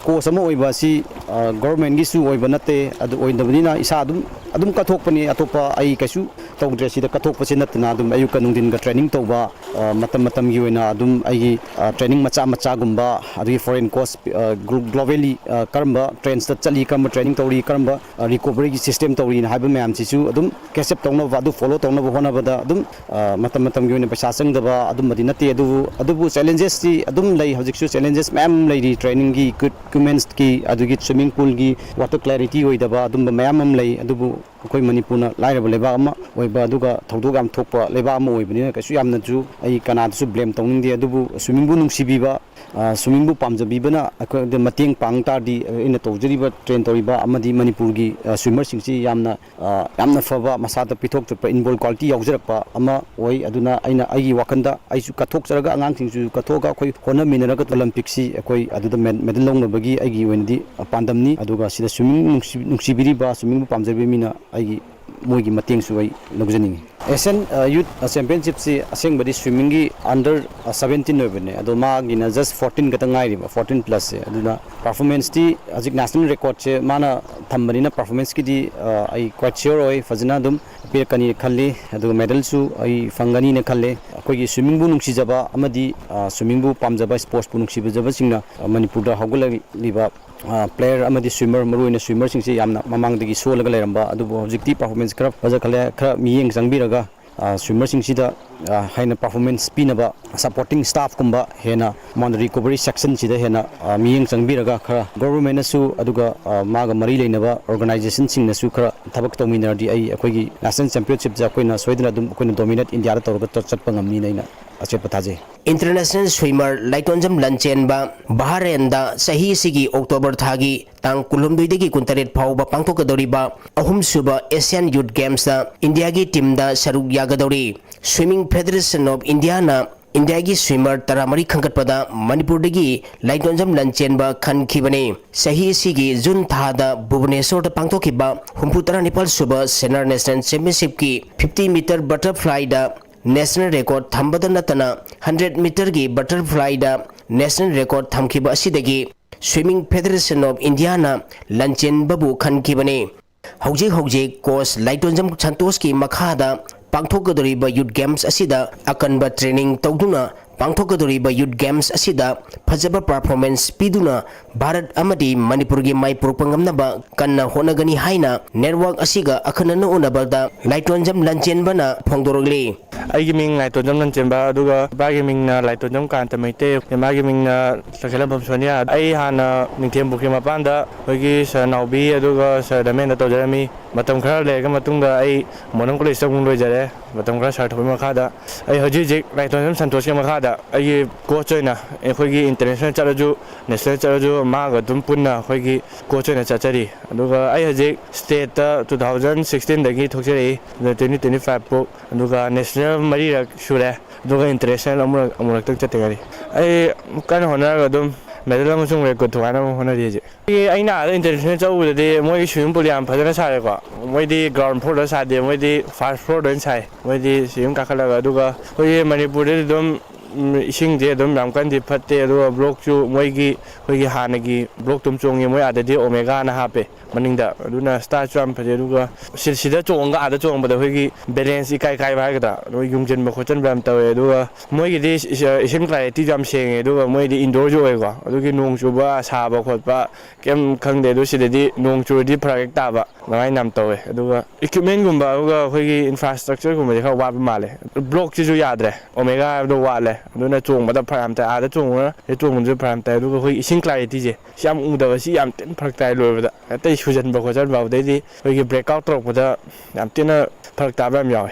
ꯀꯣꯆ ꯑꯃ ꯑꯣꯏꯕ ꯑꯁꯤ, ꯑ, ꯒꯣꯔꯃꯦꯟꯒꯤꯁꯨ ꯑꯣꯏꯕ ꯅꯠꯇꯦ꯫ ꯑꯗꯨ ꯑꯣꯏꯗꯕꯅꯤꯅ ꯏꯁꯥ ꯑꯗꯨꯝ, ꯑꯗꯨꯝ ꯀꯠꯊꯣꯛꯄꯅꯤ꯫ ꯑꯇꯣꯞꯄ ꯑꯩ ꯀꯩꯁꯨ ꯇꯧꯗ꯭ꯔꯦ꯫ ꯁꯤꯗ ꯀꯠꯊꯣꯛꯄꯁꯤ ꯅꯠꯇꯅ ꯑꯗꯨꯝ ꯑꯌꯨꯛꯀ ꯅꯨꯡꯊꯤꯟꯒ ꯇ꯭ꯔꯦꯅꯤꯡ ꯇꯧꯕ, ꯑ, ꯃꯇꯝ ꯃꯇꯝꯒꯤ ꯑꯣꯏꯅ ꯑꯗꯨꯝ ꯑꯩꯒꯤ, ꯑ, ꯇ꯭ꯔꯦꯅꯤꯡ ꯃꯆꯥ ꯃꯆꯥꯒꯨꯝꯕ, ꯑꯗꯒꯤ ꯐꯣꯔꯦꯟ ꯀꯣꯆ, ꯑ, ꯒ꯭ꯂꯣ-, ꯒ꯭ꯂꯣꯕꯦꯜꯂꯤ, ꯑ, ꯀꯔꯝꯕ ꯇ꯭ꯔꯦꯟꯁꯇ ꯆꯠꯂꯤ, ꯀꯔꯝꯕ ꯇ꯭ꯔꯦꯅꯤꯡ ꯇꯧꯔꯤ, ꯀꯔꯝꯕ, ꯑ, ꯔꯤꯀꯣꯚꯔꯤꯒꯤ ꯁꯤꯁꯇꯦꯝ ꯇꯧꯔꯤꯅ ꯍꯥꯏꯕ ꯃꯌꯥꯝꯁꯤꯁꯨ ꯑꯗꯨꯝ ꯀꯦꯆ ꯑꯞ ꯇꯧꯅꯕ, ꯑꯗꯨ ꯐꯣꯂꯣ ꯇꯧꯅꯕ ꯍꯣꯠꯅꯕꯗ ꯑꯗꯨꯝ, ꯑ, ꯃꯇꯝ ꯃꯇꯝꯒꯤ ꯑꯣꯏꯅ ꯄꯩꯁꯥ ꯆꯪꯗꯕ ꯑꯗꯨꯝꯕꯗꯤ ꯅꯠꯇꯦ꯫ ꯑꯗꯨꯕꯨ, ꯑꯗꯨꯕꯨ ꯆꯦꯂꯦꯟꯖꯦꯁꯇꯤ ꯑꯗꯨꯝ ꯂꯩ꯫ ꯍꯧꯖꯤꯛꯁꯨ ꯆꯦꯂꯦꯟꯖꯦꯁ ꯃꯌꯥꯝ ꯑꯃ ꯂꯩꯔꯤ꯫ ꯇ꯭ꯔꯦꯅꯤꯡꯒꯤ ꯏꯀ꯭ꯋꯤꯞꯃꯦꯟꯁꯀꯤ, ꯑꯗꯨꯒꯤ ꯁ꯭ꯋꯤꯃꯤꯡ ꯄꯨꯜꯒꯤ ꯋꯥꯇꯔ ꯀ꯭ꯂꯦꯔꯤꯇꯤ ꯑꯣꯏꯗꯕ ꯑꯗꯨꯝꯕ ꯃꯌꯥꯝ ꯑꯃ ꯂꯩ꯫ ꯑꯗꯨꯕꯨ ꯑꯩꯈꯣꯏ ꯃꯅꯤꯄꯨꯔꯅ ꯂꯥꯏꯔꯕ ꯂꯩꯕꯥꯛ ꯑꯃ ꯑꯣꯏꯕ, ꯑꯗꯨꯒ ꯊꯧꯗꯣꯛ ꯌꯥꯝ ꯊꯣꯛꯄ ꯂꯩꯕꯥꯛ ꯑꯃ ꯑꯣꯏꯕꯅꯤꯅ ꯀꯩꯁꯨ ꯌꯥꯝꯅꯁꯨ ꯑꯩ ꯀꯅꯥꯗꯁꯨ ꯕ꯭ꯂꯦꯝ ꯇꯧꯅꯤꯡꯗꯦ꯫ ꯑꯗꯨꯕꯨ ꯁ꯭ꯋꯤꯃꯤꯡꯕꯨ ꯅꯨꯡꯁꯤꯕꯤꯕ, ꯑ, ꯁ꯭ꯋꯤꯃꯤꯡꯕꯨ ꯄꯥꯝꯖꯕꯤꯕꯅ ꯑꯩꯈꯣꯏꯗ ꯃꯇꯦꯡ ꯄꯥꯡ ꯇꯥꯔꯗꯤ, ꯑꯩꯅ ꯇꯧꯖꯔꯤꯕ, ꯇ꯭ꯔꯦꯟ ꯇꯧꯔꯤꯕ ꯑꯃꯗꯤ ꯃꯅꯤꯄꯨꯔꯒꯤ, ꯑ, ꯁ꯭ꯋꯤꯃꯔꯁꯤꯡꯁꯤ ꯌꯥꯝꯅ, ꯑ, ꯌꯥꯝꯅ ꯐꯕ, ꯃꯁꯥꯗ ꯄꯤꯊꯣꯛꯆꯔꯛꯄ, ꯏꯟꯕꯣꯜ ꯀ꯭ꯋꯥꯂꯤꯇꯤ ꯌꯥꯎꯖꯔꯛꯄ ꯑꯃ ꯑꯣꯏ꯫ ꯑꯗꯨꯅ ꯑꯩꯅ ꯑꯩꯒꯤ ꯋꯥꯈꯜꯗ ꯑꯩꯁꯨ ꯀꯠꯊꯣꯛꯆꯔꯒ ꯑꯉꯥꯡꯁꯤꯡꯁꯨ ꯀꯠꯊꯣꯛꯑꯒ ꯑꯩꯈꯣꯏ ꯍꯣꯠꯅꯃꯤꯟꯅꯔꯒ ꯑꯣꯂꯦꯝꯄꯤꯛꯁꯤ ꯑꯩꯈꯣꯏ ꯑꯗꯨꯗ ꯃꯦ-, ꯃꯦꯗꯜ ꯂꯧꯅꯕꯒꯤ ꯑꯩꯒꯤ ꯑꯣꯏꯅꯗꯤ, ꯑ, ꯄꯥꯟꯗꯝꯅꯤ꯫ ꯑꯗꯨꯒ ꯁꯤꯗ ꯁ꯭ꯋꯤꯃꯤꯡ ꯅꯨꯡꯁꯤ-, ꯅꯨꯡꯁꯤꯕꯤꯔꯤꯕ, ꯁ꯭ꯋꯤꯃꯤꯡꯕꯨ ꯄꯥꯝꯖꯕꯤꯕ ꯃꯤꯅ ꯑꯩꯒꯤ ꯃꯣꯏꯒꯤ ꯃꯇꯦꯡꯁꯨ ꯑꯩ ꯂꯧꯖꯅꯤꯡꯉꯤ꯫ ꯑꯦꯁꯤꯌꯥꯟ, ꯑ, ꯌꯨꯠ, ꯑ, ꯆꯦꯝꯄꯤꯌꯟꯁꯤꯞꯁꯤ ꯑꯁꯦꯡꯕꯗꯤ ꯁ꯭ꯋꯤꯃꯤꯡꯒꯤ ꯑꯟꯗꯔ, ꯑ, ꯁꯕꯦꯟꯇꯤꯟ ꯑꯣꯏꯕꯅꯦ, ꯑꯗꯣ ꯃꯥꯒꯤꯅ ꯖꯁ ꯐꯣꯔꯇꯤꯟ ꯈꯛꯇ ꯉꯥꯏꯔꯤꯕ, ꯐꯣꯔꯇꯤꯟ ꯄ꯭ꯂꯁꯁꯦ꯫ ꯑꯗꯨꯅ ꯄꯔꯐꯣꯔꯃꯦꯟꯁꯇꯤ ꯍꯧꯖꯤꯛ ꯅꯦꯁꯅꯦꯜ ꯔꯦꯀꯣꯔꯠꯁꯦ ꯃꯥꯅ ꯊꯝꯕꯅꯤꯅ ꯄꯔꯐꯣꯔꯃꯦꯟꯁꯀꯤꯗꯤ, ꯑ, ꯑꯩ ꯀ꯭ꯋꯥꯏꯠ ꯁꯤꯌꯣꯔ ꯑꯣꯏ, ꯐꯖꯅ ꯑꯗꯨꯝ ꯄꯤꯔꯛꯀꯅꯤꯅ ꯈꯜꯂꯤ꯫ ꯑꯗꯨꯒ ꯃꯦꯗꯜꯁꯨ ꯑꯩ ꯐꯪꯒꯅꯤꯅ ꯈꯜꯂꯦ꯫ ꯑꯩꯈꯣꯏꯒꯤ ꯁ꯭ꯋꯤꯃꯤꯡꯕꯨ ꯅꯨꯡꯁꯤꯖꯕ ꯑꯃꯗꯤ, ꯑ, ꯁ꯭ꯋꯤꯃꯤꯡꯕꯨ ꯄꯥꯝꯖꯕ, ꯁ꯭ꯄꯣꯔꯠꯁꯄꯨ ꯅꯨꯡꯁꯤꯖꯕꯁꯤꯡꯅ, ꯑ, ꯃꯅꯤꯄꯨꯔꯗ ꯍꯧꯒꯠꯂꯛꯂꯤꯕ, ꯑ, ꯄ꯭ꯂꯦꯌꯔ ꯑꯃꯗꯤ ꯁ꯭ꯋꯤꯃꯔ, ꯃꯔꯨꯑꯣꯏꯅ ꯁ꯭ꯋꯤꯃꯔꯁꯤꯡꯁꯦ ꯌꯥꯝꯅ ꯃꯃꯥꯡꯗꯒꯤ ꯁꯣꯜꯂꯒ ꯂꯩꯔꯝꯕ, ꯑꯗꯨꯕꯨ ꯍꯧꯖꯤꯛꯇꯤ ꯄꯔꯐꯣꯔꯃꯦꯟꯁ ꯈꯔ ꯐꯖꯈꯠꯂꯦ, ꯈꯔ ꯃꯤꯠꯌꯦꯡ ꯆꯪꯕꯤꯔꯒ, ꯑ, ꯁ꯭ꯋꯤꯃꯔꯁꯤꯡꯁꯤꯗ, ꯑ, ꯍꯦꯟꯅ ꯄꯔꯐꯣꯔꯃꯦꯟꯁ ꯄꯤꯅꯕ ꯁꯄꯣꯔꯇꯤꯡ ꯁ꯭ꯇꯥꯐꯀꯨꯝꯕ ꯍꯦꯟꯅ ꯃꯉꯣꯟꯗ ꯔꯤꯀꯣꯚꯔꯤ ꯁꯦꯛꯁꯟꯁꯤꯗ ꯍꯦꯟꯅ, ꯑ, ꯃꯤꯠꯌꯦꯡ ꯆꯪꯕꯤꯔꯒ ꯈꯔ ꯒꯣꯚꯔꯟꯃꯦꯟꯠꯅꯁꯨ ꯑꯗꯨꯒ, ꯑ, ꯃꯥꯒ ꯃꯔꯤ ꯂꯩꯅꯕ ꯑꯣꯔꯒꯅꯥꯏꯖꯦꯁꯟꯁꯤꯡꯅꯁꯨ ꯈꯔ ꯊꯕꯛ ꯇꯧꯃꯤꯟꯅꯔꯗꯤ ꯑꯩ ꯑꯩꯈꯣꯏꯒꯤ ꯅꯦꯁꯅꯦꯜ ꯆꯦꯝꯄꯤꯌꯟꯁꯤꯞꯁꯦ ꯑꯩꯈꯣꯏꯅ ꯁꯣꯏꯗꯅ ꯑꯗꯨꯝ ꯑꯩꯈꯣꯏꯅ ꯗꯣꯃꯤꯅꯦꯠ ꯏꯟꯗꯤꯌꯥꯗ ꯇꯧꯔꯒ ꯆꯠ-, ꯆꯠꯄ ꯉꯝꯅꯤꯅ ꯑꯩꯅ ꯑꯆꯦꯠꯄ ꯊꯥꯖꯩ꯫ ꯏꯟꯇꯔꯅꯦꯁꯅꯦꯜ ꯁ꯭ꯋꯤꯃꯔ ꯂꯥꯏꯇꯣꯟꯖꯝ ꯂꯟꯆꯦꯟꯕ ꯕꯍꯔꯦꯟꯗ ꯆꯍꯤ ꯑꯁꯤꯒꯤ ꯑꯣꯛꯇꯣꯕꯔ ꯊꯥꯒꯤ ꯇꯥꯡ ꯀꯨꯟꯍꯨꯝꯗꯣꯏꯗꯒꯤ ꯀꯨꯟꯇꯔꯦꯠ ꯐꯥꯎꯕ ꯄꯥꯡꯊꯣꯛꯀꯗꯧꯔꯤꯕ ꯑꯍꯨꯝꯁꯨꯕ ꯑꯦꯁꯤꯌꯥꯟ ꯌꯨꯠ ꯒꯦꯝꯁꯇ ꯏꯟꯗꯤꯌꯥꯒꯤ ꯇꯤꯝꯗ ꯁꯔꯨꯛ ꯌꯥꯒꯗꯧꯔꯤ꯫ Swimming Federation of Indiaꯅ ꯏꯟꯗꯤꯌꯥꯒꯤ ꯁ꯭ꯋꯤꯃꯔ ꯇꯔꯥꯃꯔꯤ ꯈꯟꯒꯠꯄꯗ ꯃꯅꯤꯄꯨꯔꯗꯒꯤ ꯂꯥꯏꯇꯣꯟꯖꯝ ꯂꯟꯆꯦꯟꯕ ꯈꯟꯈꯤꯕꯅꯤ꯫ ꯆꯍꯤ ꯑꯁꯤꯒꯤ ꯖꯨꯟ ꯊꯥꯗ ꯚꯨꯕꯅꯦꯁꯣꯔꯗ ꯄꯥꯡꯊꯣꯛꯈꯤꯕ ꯍꯨꯝꯐꯨ ꯇꯔꯥꯅꯤꯄꯥꯜ ꯁꯨꯕ ꯁꯦꯅꯥꯔ ꯅꯦꯁꯅꯦꯜ ꯆꯦꯝꯄꯤꯌꯟꯁꯤꯞꯀꯤ ꯐꯤꯐꯇꯤ ꯃꯤꯇꯔ ꯕꯇꯔꯐ꯭ꯂꯥꯏꯗ ꯅꯦꯁꯅꯦꯜ ꯔꯦꯀꯣꯔꯗ ꯊꯝꯕꯗ ꯅꯠꯇꯅ ꯍꯟꯗ꯭ꯔꯦꯠ ꯃꯤꯇꯔꯒꯤ ꯕꯇꯔꯐ꯭ꯂꯥꯏꯗ ꯅꯦꯁꯅꯦꯜ ꯔꯦꯀꯣꯔꯗ ꯊꯝꯈꯤꯕ ꯑꯁꯤꯗꯒꯤ Swimming Federation of Indiaꯅ ꯂꯟꯆꯦꯟꯕꯕꯨ ꯈꯟꯈꯤꯕꯅꯤ꯫ ꯍꯧꯖꯤꯛ ꯍꯧꯖꯤꯛ ꯀꯣꯆ ꯂꯥꯏꯇꯣꯟꯖꯝ ꯁꯟꯇꯣꯁꯀꯤ ꯃꯈꯥꯗ ꯄꯥꯡꯊꯣꯛꯀꯗꯧꯔꯤꯕ ꯌꯨꯠ ꯒꯦꯝꯁ ꯑꯁꯤꯗ ꯑꯀꯟꯕ ꯇ꯭ꯔꯦꯅꯤꯡ ꯇꯧꯗꯨꯅ ꯄꯥꯡꯊꯣꯛꯀꯗꯧꯔꯤꯕ ꯌꯨꯠ ꯒꯦꯝꯁ ꯑꯁꯤꯗ ꯐꯖꯕ ꯄꯔꯐꯣꯔꯃꯦꯟꯁ ꯄꯤꯗꯨꯅ ꯚꯥꯔꯠ ꯑꯃꯗꯤ ꯃꯅꯤꯄꯨꯔꯒꯤ ꯃꯥꯏ ꯄꯨꯔꯛꯄ ꯉꯝꯅꯕ ꯀꯟꯅ ꯍꯣꯠꯅꯒꯅꯤ ꯍꯥꯏꯅ ꯅꯦꯠꯋꯥꯔꯛ ꯑꯁꯤꯒ ꯑꯈꯟꯅꯅ ꯎꯅꯕꯗ ꯂꯥꯏꯇꯣꯟꯖꯝ ꯂꯟꯆꯦꯟꯕꯅ ꯐꯣꯡꯗꯣꯔꯛꯂꯤ꯫ ꯑꯩꯒꯤ ꯃꯤꯡ ꯂꯥꯏꯇꯣꯟꯖꯝ ꯂꯟꯆꯦꯟꯕ, ꯑꯗꯨꯒ ꯏꯄꯥꯒꯤ ꯃꯤꯡꯅ ꯂꯥꯏꯇꯣꯟꯖꯝ ꯀꯥꯟꯇ ꯃꯩꯇꯩ, ꯏꯃꯥꯒꯤ ꯃꯤꯡꯅ ꯇꯈꯦꯜꯂꯝꯕꯝ ꯁꯣꯅꯤꯌꯥ꯫ ꯑꯩ ꯍꯥꯟꯅ ꯅꯤꯡꯊꯦꯝ ꯄꯨꯈ꯭ꯔꯤ ꯃꯄꯥꯟꯗ ꯑꯩꯈꯣꯏꯒꯤ ꯁꯥꯔ ꯅꯥꯎꯕꯤ ꯑꯗꯨꯒ ꯁꯥꯔ ꯗꯃꯦꯟꯗ ꯇꯧꯖꯔꯝꯃꯤ꯫ ꯃꯇꯝ ꯈꯔ ꯂꯩꯔꯒ ꯃꯇꯨꯡꯗ ꯑꯩ ꯃꯣꯗꯔꯟ ꯀꯣꯂꯦꯖꯇ ꯑꯃꯨꯛ ꯂꯣꯏꯖꯔꯦ꯫ ꯃꯇꯝ ꯈꯔ ꯁꯥꯔ ꯊꯧꯕꯒꯤ ꯃꯈꯥꯗ꯫ ꯑꯩ ꯍꯧꯖꯤꯛ ꯍꯧꯖꯤꯛ ꯂꯥꯏꯇꯣꯟꯖꯝ ꯁꯟꯇꯣꯁꯀꯤ ꯃꯈꯥꯗ ꯑꯩꯒꯤ ꯀꯣꯆ ꯑꯣꯏꯅ ꯑꯩꯈꯣꯏꯒꯤ ꯏꯟꯇꯔꯅꯦꯁꯅꯦꯜ ꯆꯠꯂꯁꯨ, ꯅꯦꯁꯅꯦꯜ ꯆꯠꯂꯁꯨ ꯃꯥꯒ ꯑꯗꯨꯝ ꯄꯨꯟꯅ ꯑꯩꯈꯣꯏꯒꯤ ꯀꯣꯆ ꯑꯣꯏꯅ ꯆꯠꯆꯔꯤ꯫ ꯑꯗꯨꯒ ꯑꯩ ꯍꯧꯖꯤꯛ ꯁ꯭ꯇꯦꯠꯇ ꯇꯨ ꯊꯥꯎꯖꯟ ꯁꯤꯛꯁꯇꯤꯟꯗꯒꯤ ꯊꯣꯛꯆꯔꯛꯏ, ꯑꯗꯨꯒ ꯇ꯭ꯋꯦꯟꯇꯤ ꯇ꯭ꯋꯦꯟꯇꯤ ꯐꯥꯏꯚ ꯐꯥꯎ, ꯑꯗꯨꯒ ꯅꯦꯁꯅꯦꯜ ꯃꯔꯤꯔꯛ ꯁꯨꯔꯦ, ꯑꯗꯨꯒ ꯏꯟꯇꯔꯅꯦꯁꯅꯦꯜ ꯑꯃꯨꯔꯛ, ꯑꯃꯨꯔꯛꯇꯪ ꯆꯠꯇ ꯉꯥꯏꯔꯤ꯫ ꯑꯩ ꯀꯟꯅ ꯍꯣꯠꯅꯔꯒ ꯑꯗꯨꯝ ꯃꯦꯗꯜ ꯑꯃꯁꯨꯡ ꯔꯦꯀꯣꯔꯗ ꯊꯨꯒꯥꯏꯅꯕ ꯍꯣꯠꯅꯔꯤ ꯍꯧꯖꯤꯛ꯫ ꯑꯩ, ꯑꯩꯅ ꯑꯥꯗ ꯏꯟꯇꯔꯅꯦꯁꯅꯦꯜ ꯆꯠꯂꯨꯕꯗꯗꯤ ꯃꯣꯏꯒꯤ ꯁ꯭ꯋꯤꯃꯤꯡ ꯄꯨꯜ ꯌꯥꯝ ꯐꯖꯅ ꯁꯥꯔꯦꯀꯣ꯫ ꯃꯣꯏꯗꯤ ꯒ꯭ꯔꯥꯎꯟ ꯐ꯭ꯂꯣꯔꯗ ꯁꯥꯗꯦ, ꯃꯣꯏꯗꯤ ꯐꯥꯔꯁ ꯐ꯭ꯂꯣꯔꯗ ꯑꯣꯏꯅ ꯁꯥꯏ꯫ ꯃꯣꯏꯗꯤ ꯁꯤ ꯑꯗꯨꯝ ꯀꯥꯈꯠꯂꯒ, ꯑꯗꯨꯒ ꯑꯩꯈꯣꯏꯒꯤ ꯃꯅꯤꯄꯨꯔꯗꯗꯤ ꯑꯗꯨꯝ ꯎꯝ, ꯏꯁꯤꯡꯁꯦ ꯑꯗꯨꯝ ꯌꯥꯝ ꯀꯟꯅꯗꯤ ꯐꯠꯇꯦ꯫ ꯑꯗꯨꯒ ꯕ꯭ꯂꯣꯛꯁꯨ ꯃꯣꯏꯒꯤ, ꯑꯩꯈꯣꯏꯒꯤ ꯍꯥꯟꯅꯒꯤ ꯕ꯭ꯂꯣꯛꯇꯨꯝ ꯆꯣꯡꯉꯤ, ꯃꯣꯏ ꯑꯥꯗꯗꯤ ꯑꯣꯃꯦꯒꯥꯅ ꯍꯥꯞꯄꯦ ꯃꯅꯤꯡꯗ꯫ ꯑꯗꯨꯅ ꯁ꯭ꯇꯥꯔꯁꯨ ꯌꯥꯝ ꯐꯖꯩ꯫ ꯑꯗꯨꯒ ꯁꯤ-, ꯁꯤꯗ ꯆꯣꯡꯉꯒ ꯑꯥꯗ ꯆꯣꯡꯕꯗ ꯑꯩꯈꯣꯏꯒꯤ ꯕꯦꯂꯦꯟꯁ ꯏꯀꯥꯏ ꯀꯥꯏꯕ ꯍꯥꯏꯒꯗ꯭ꯔꯥ, ꯑꯗꯨꯒ ꯌꯨꯡꯁꯤꯟꯕ ꯈꯣꯠꯆꯟꯕ ꯌꯥꯝ ꯇꯧꯋꯦ꯫ ꯑꯗꯨꯒ ꯃꯣꯏꯒꯤꯗꯤ ꯏꯁ-, ꯏꯁꯤꯡ ꯀ꯭ꯂꯥꯔꯤꯇꯤꯁꯨ ꯌꯥꯝ ꯁꯦꯡꯉꯦ꯫ ꯑꯗꯨꯒ ꯃꯣꯏꯗꯤ ꯏꯟꯗꯣꯔꯁꯨ ꯑꯣꯏꯀꯣ, ꯑꯗꯨꯒꯤ ꯅꯣꯡ ꯆꯨꯕ, ꯁꯥꯕ ꯈꯣꯠꯄ ꯀꯩꯝ ꯈꯪꯗꯦ꯫ ꯑꯗꯨ ꯁꯤꯗꯗꯤ ꯅꯣꯡ ꯆꯨꯔꯗꯤ ꯐꯔꯛ ꯍꯦꯛ ꯇꯥꯕ ꯑꯗꯨꯃꯥꯏꯅ ꯌꯥꯝ ꯇꯧꯋꯦ꯫ ꯑꯗꯨꯒ ꯏꯀ꯭ꯋꯤꯞꯃꯦꯟꯒꯨꯝꯕ, ꯑꯗꯨꯒ ꯑꯩꯈꯣꯏꯒꯤ ꯏꯟꯐ꯭ꯔꯥꯁ꯭ꯇ꯭ꯔꯛꯆꯔꯒꯨꯝꯕꯁꯦ ꯈꯔ ꯋꯥꯠꯄ ꯃꯥꯜꯂꯦ꯫ ꯕ꯭ꯂꯣꯛꯁꯤꯁꯨ ꯌꯥꯗ꯭ꯔꯦ, ꯑꯣꯃꯦꯒꯥ ꯍꯥꯏꯕꯗꯣ ꯋꯥꯠꯂꯦ꯫ ꯑꯗꯨꯅ ꯆꯣꯡꯕꯗ ꯐꯔꯛ ꯌꯥꯝ ꯇꯥꯏ, ꯑꯥꯗ ꯆꯣꯡꯕꯒ ꯁꯤꯗ ꯆꯣꯡꯕꯗꯁꯨ ꯐꯔꯛ ꯌꯥꯝ ꯇꯥꯏ꯫ ꯑꯗꯨꯒ ꯑꯩꯈꯣꯏ ꯏꯁꯤꯡ ꯀ꯭ꯂꯥꯔꯤꯇꯤꯁꯦ ꯁꯤ ꯌꯥꯝ ꯎꯗꯕ, ꯁꯤ ꯌꯥꯝ ꯊꯤꯅ ꯐꯔꯛ ꯇꯥꯏ ꯂꯣꯏꯕꯗ꯫ ꯑꯇꯩ ꯁꯨꯖꯟꯕ ꯈꯣꯠꯆꯟꯕ, ꯑꯗꯩꯗꯤ ꯑꯩꯈꯣꯏꯒꯤ ꯕ꯭ꯔꯦꯛ ꯑꯥꯎꯠ ꯇꯧꯔꯛꯄꯗ ꯌꯥꯝ ꯊꯤꯅ ꯐꯔꯛ ꯇꯥꯕ ꯌꯥꯝ ꯌꯥꯎꯋꯦ꯫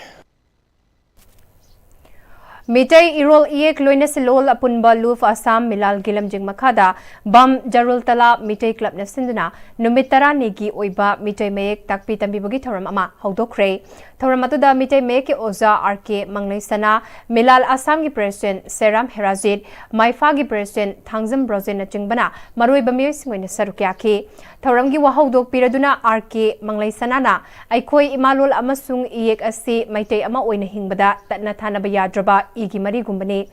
ꯃꯤꯇꯩ ꯏꯔꯣꯜ ꯏꯌꯦꯛ ꯂꯣꯏꯅꯁꯤ ꯂꯣꯜ ꯑꯄꯨꯟꯕ ꯂꯨꯐ ꯑꯁꯥꯝ ꯃꯤꯂꯥꯜꯒꯤ ꯂꯝꯖꯤꯡ ꯃꯈꯥꯗ ꯕꯝ ꯖꯔꯨꯜ ꯇꯂꯥ ꯃꯤꯇꯩ ꯀ꯭ꯂꯕꯅ ꯁꯤꯟꯗꯨꯅ ꯅꯨꯃꯤꯠ ꯇꯔꯥꯅꯤꯒꯤ ꯑꯣꯏꯕ ꯃꯤꯇꯩ ꯃꯌꯦꯛ ꯇꯥꯛꯄꯤ ꯇꯝꯕꯤꯕꯒꯤ ꯊꯧꯔꯝ ꯑꯃ ꯍꯧꯗꯣꯛꯈ꯭ꯔꯦ꯫ ꯊꯧꯔꯝ ꯑꯗꯨꯗ ꯃꯤꯇꯩ ꯃꯌꯦꯛꯀꯤ ꯑꯣꯖꯥ ꯑꯥꯔ ꯀꯦ ꯃꯪꯂꯩꯁꯅꯥ, ꯃꯤꯂꯥꯜ ꯑꯁꯥꯝꯒꯤ ꯄ꯭ꯔꯦꯁꯤꯗꯦꯟꯠ ꯁꯦꯔꯥꯝ ꯍꯦꯔꯥꯖꯤꯠ, ꯃꯥꯏꯐꯥꯒꯤ ꯄ꯭ꯔꯦꯁꯤꯗꯦꯟꯠ ꯊꯥꯡꯖꯝ ꯕ꯭ꯔꯣꯖꯦꯟꯅꯆꯤꯡꯕꯅ ꯃꯔꯨꯑꯣꯏꯕ ꯃꯤꯑꯣꯏꯁꯤꯡ ꯑꯣꯏꯅ ꯁꯔꯨꯛ ꯌꯥꯈꯤ꯫ ꯊꯧꯔꯝꯒꯤ ꯋꯥꯍꯧꯗꯣꯛ ꯄꯤꯔꯗꯨꯅ ꯑꯥꯔ ꯀꯦ ꯃꯪꯂꯩꯁꯅꯥꯅ ꯑꯩꯈꯣꯏ ꯏꯃꯥꯂꯣꯜ ꯑꯃꯁꯨꯡ ꯏꯌꯦꯛ ꯑꯁꯤ ꯃꯩꯇꯩ ꯑꯃ ꯑꯣꯏꯅ ꯍꯤꯡꯕꯗ ꯇꯠꯅ ꯊꯥꯅꯕ ꯌꯥꯗ꯭ꯔꯕ ꯏꯒꯤ ꯃꯔꯤꯒꯨꯝꯕꯅꯤ꯫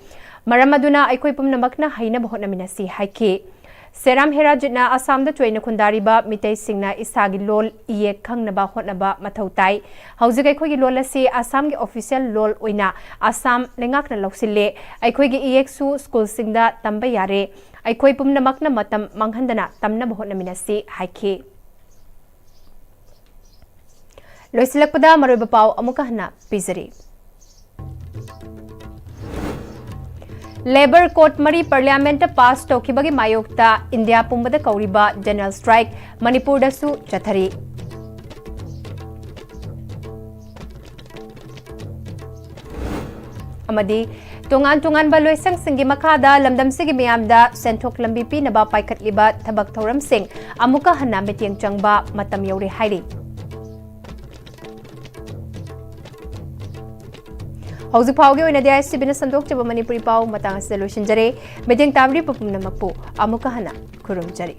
ꯃꯔꯝ ꯑꯗꯨꯅ ꯑꯩꯈꯣꯏ ꯄꯨꯝꯅꯃꯛꯅ ꯍꯩꯅꯕ ꯍꯣꯠꯅꯃꯤꯟꯅꯁꯤ ꯍꯥꯏꯈꯤ꯫ ꯁꯦꯔꯥꯝ ꯍꯦꯔꯥꯖꯤꯠꯅ ꯑꯁꯥꯝꯗ ꯆꯣꯏꯅ ꯈꯨꯟꯗꯥꯔꯤꯕ ꯃꯤꯇꯩꯁꯤꯡꯅ ꯏꯁꯥꯒꯤ ꯂꯣꯜ ꯏꯌꯦꯛ ꯈꯪꯅꯕ ꯍꯣꯠꯅꯕ ꯃꯊꯧ ꯇꯥꯏ꯫ ꯍꯧꯖꯤꯛ ꯑꯩꯈꯣꯏꯒꯤ ꯂꯣꯜ ꯑꯁꯤ ꯑꯁꯥꯝꯒꯤ ꯑꯣꯐꯤꯁꯤꯌꯦꯜ ꯂꯣꯜ ꯑꯣꯏꯅ ꯑꯁꯥꯝ ꯂꯩꯉꯥꯛꯅ ꯂꯧꯁꯤꯜꯂꯦ꯫ ꯑꯩꯈꯣꯏꯒꯤ ꯏꯌꯦꯛꯁꯨ ꯁ꯭ꯀꯨꯜꯁꯤꯡꯗ ꯇꯝꯕ ꯌꯥꯔꯦ꯫ ꯑꯩꯈꯣꯏ ꯄꯨꯝꯅꯃꯛꯅ ꯃꯇꯝ ꯃꯥꯡꯍꯟꯗꯅ ꯇꯝꯅꯕ ꯍꯣꯠꯅꯃꯤꯟꯅꯁꯤ ꯍꯥꯏꯈꯤ꯫ ꯂꯣꯏꯁꯤꯜꯂꯛꯄꯗ ꯃꯔꯨꯑꯣꯏꯕ ꯄꯥꯎ ꯑꯃꯨꯛꯀ ꯍꯟꯅ ꯄꯤꯖꯔꯤ꯫ ꯂꯦꯕꯔ ꯀꯣꯗ ꯃꯔꯤ ꯄꯥꯔꯂꯤꯌꯥꯃꯦꯟꯠꯇ ꯄꯥꯁ ꯇꯧꯈꯤꯕꯒꯤ ꯃꯥꯌꯣꯛꯇ ꯏꯟꯗꯤꯌꯥ ꯄꯨꯝꯕꯗ ꯀꯧꯔꯤꯕ ꯖꯦꯅꯔꯦꯜ ꯁ꯭ꯇ꯭ꯔꯥꯏꯛ ꯃꯅꯤꯄꯨꯔꯗꯁꯨ ꯆꯠꯊꯔꯤ꯫ ꯑꯃꯗꯤ ꯇꯣꯉꯥꯟ ꯇꯣꯉꯥꯟꯕ ꯂꯣꯏꯁꯪꯁꯤꯡꯒꯤ ꯃꯈꯥꯗ ꯂꯝꯗꯝꯁꯤꯒꯤ ꯃꯤꯌꯥꯝꯗ ꯁꯦꯟꯊꯣꯛ ꯂꯝꯕꯤ ꯄꯤꯅꯕ ꯄꯥꯏꯈꯠꯂꯤꯕ ꯊꯕꯛ ꯊꯧꯔꯝꯁꯤꯡ ꯑꯃꯨꯛꯀ ꯍꯟꯅ ꯃꯤꯠꯌꯦꯡ ꯆꯪꯕ ꯃꯇꯝ ꯌꯧꯔꯦ ꯍꯥꯏꯔꯤ꯫ ꯍꯧꯖꯤꯛ ꯐꯥꯎꯒꯤ ꯑꯣꯏꯅꯗꯤ ꯑꯥꯏ ꯑꯦꯁ ꯇꯤ ꯚꯤꯅ ꯁꯟꯗꯣꯛꯆꯕ ꯃꯅꯤꯄꯨꯔꯤ ꯄꯥꯎ ꯃꯇꯥꯡ ꯑꯁꯤꯗ ꯂꯣꯏꯁꯤꯟꯖꯔꯦ꯫ ꯃꯤꯠꯌꯦꯡ ꯇꯥꯕꯤꯔꯤꯕ ꯄꯨꯝꯅꯃꯛꯄꯨ ꯑꯃꯨꯛꯀ ꯍꯟꯅ ꯈꯨꯔꯨꯝꯖꯔꯤ꯫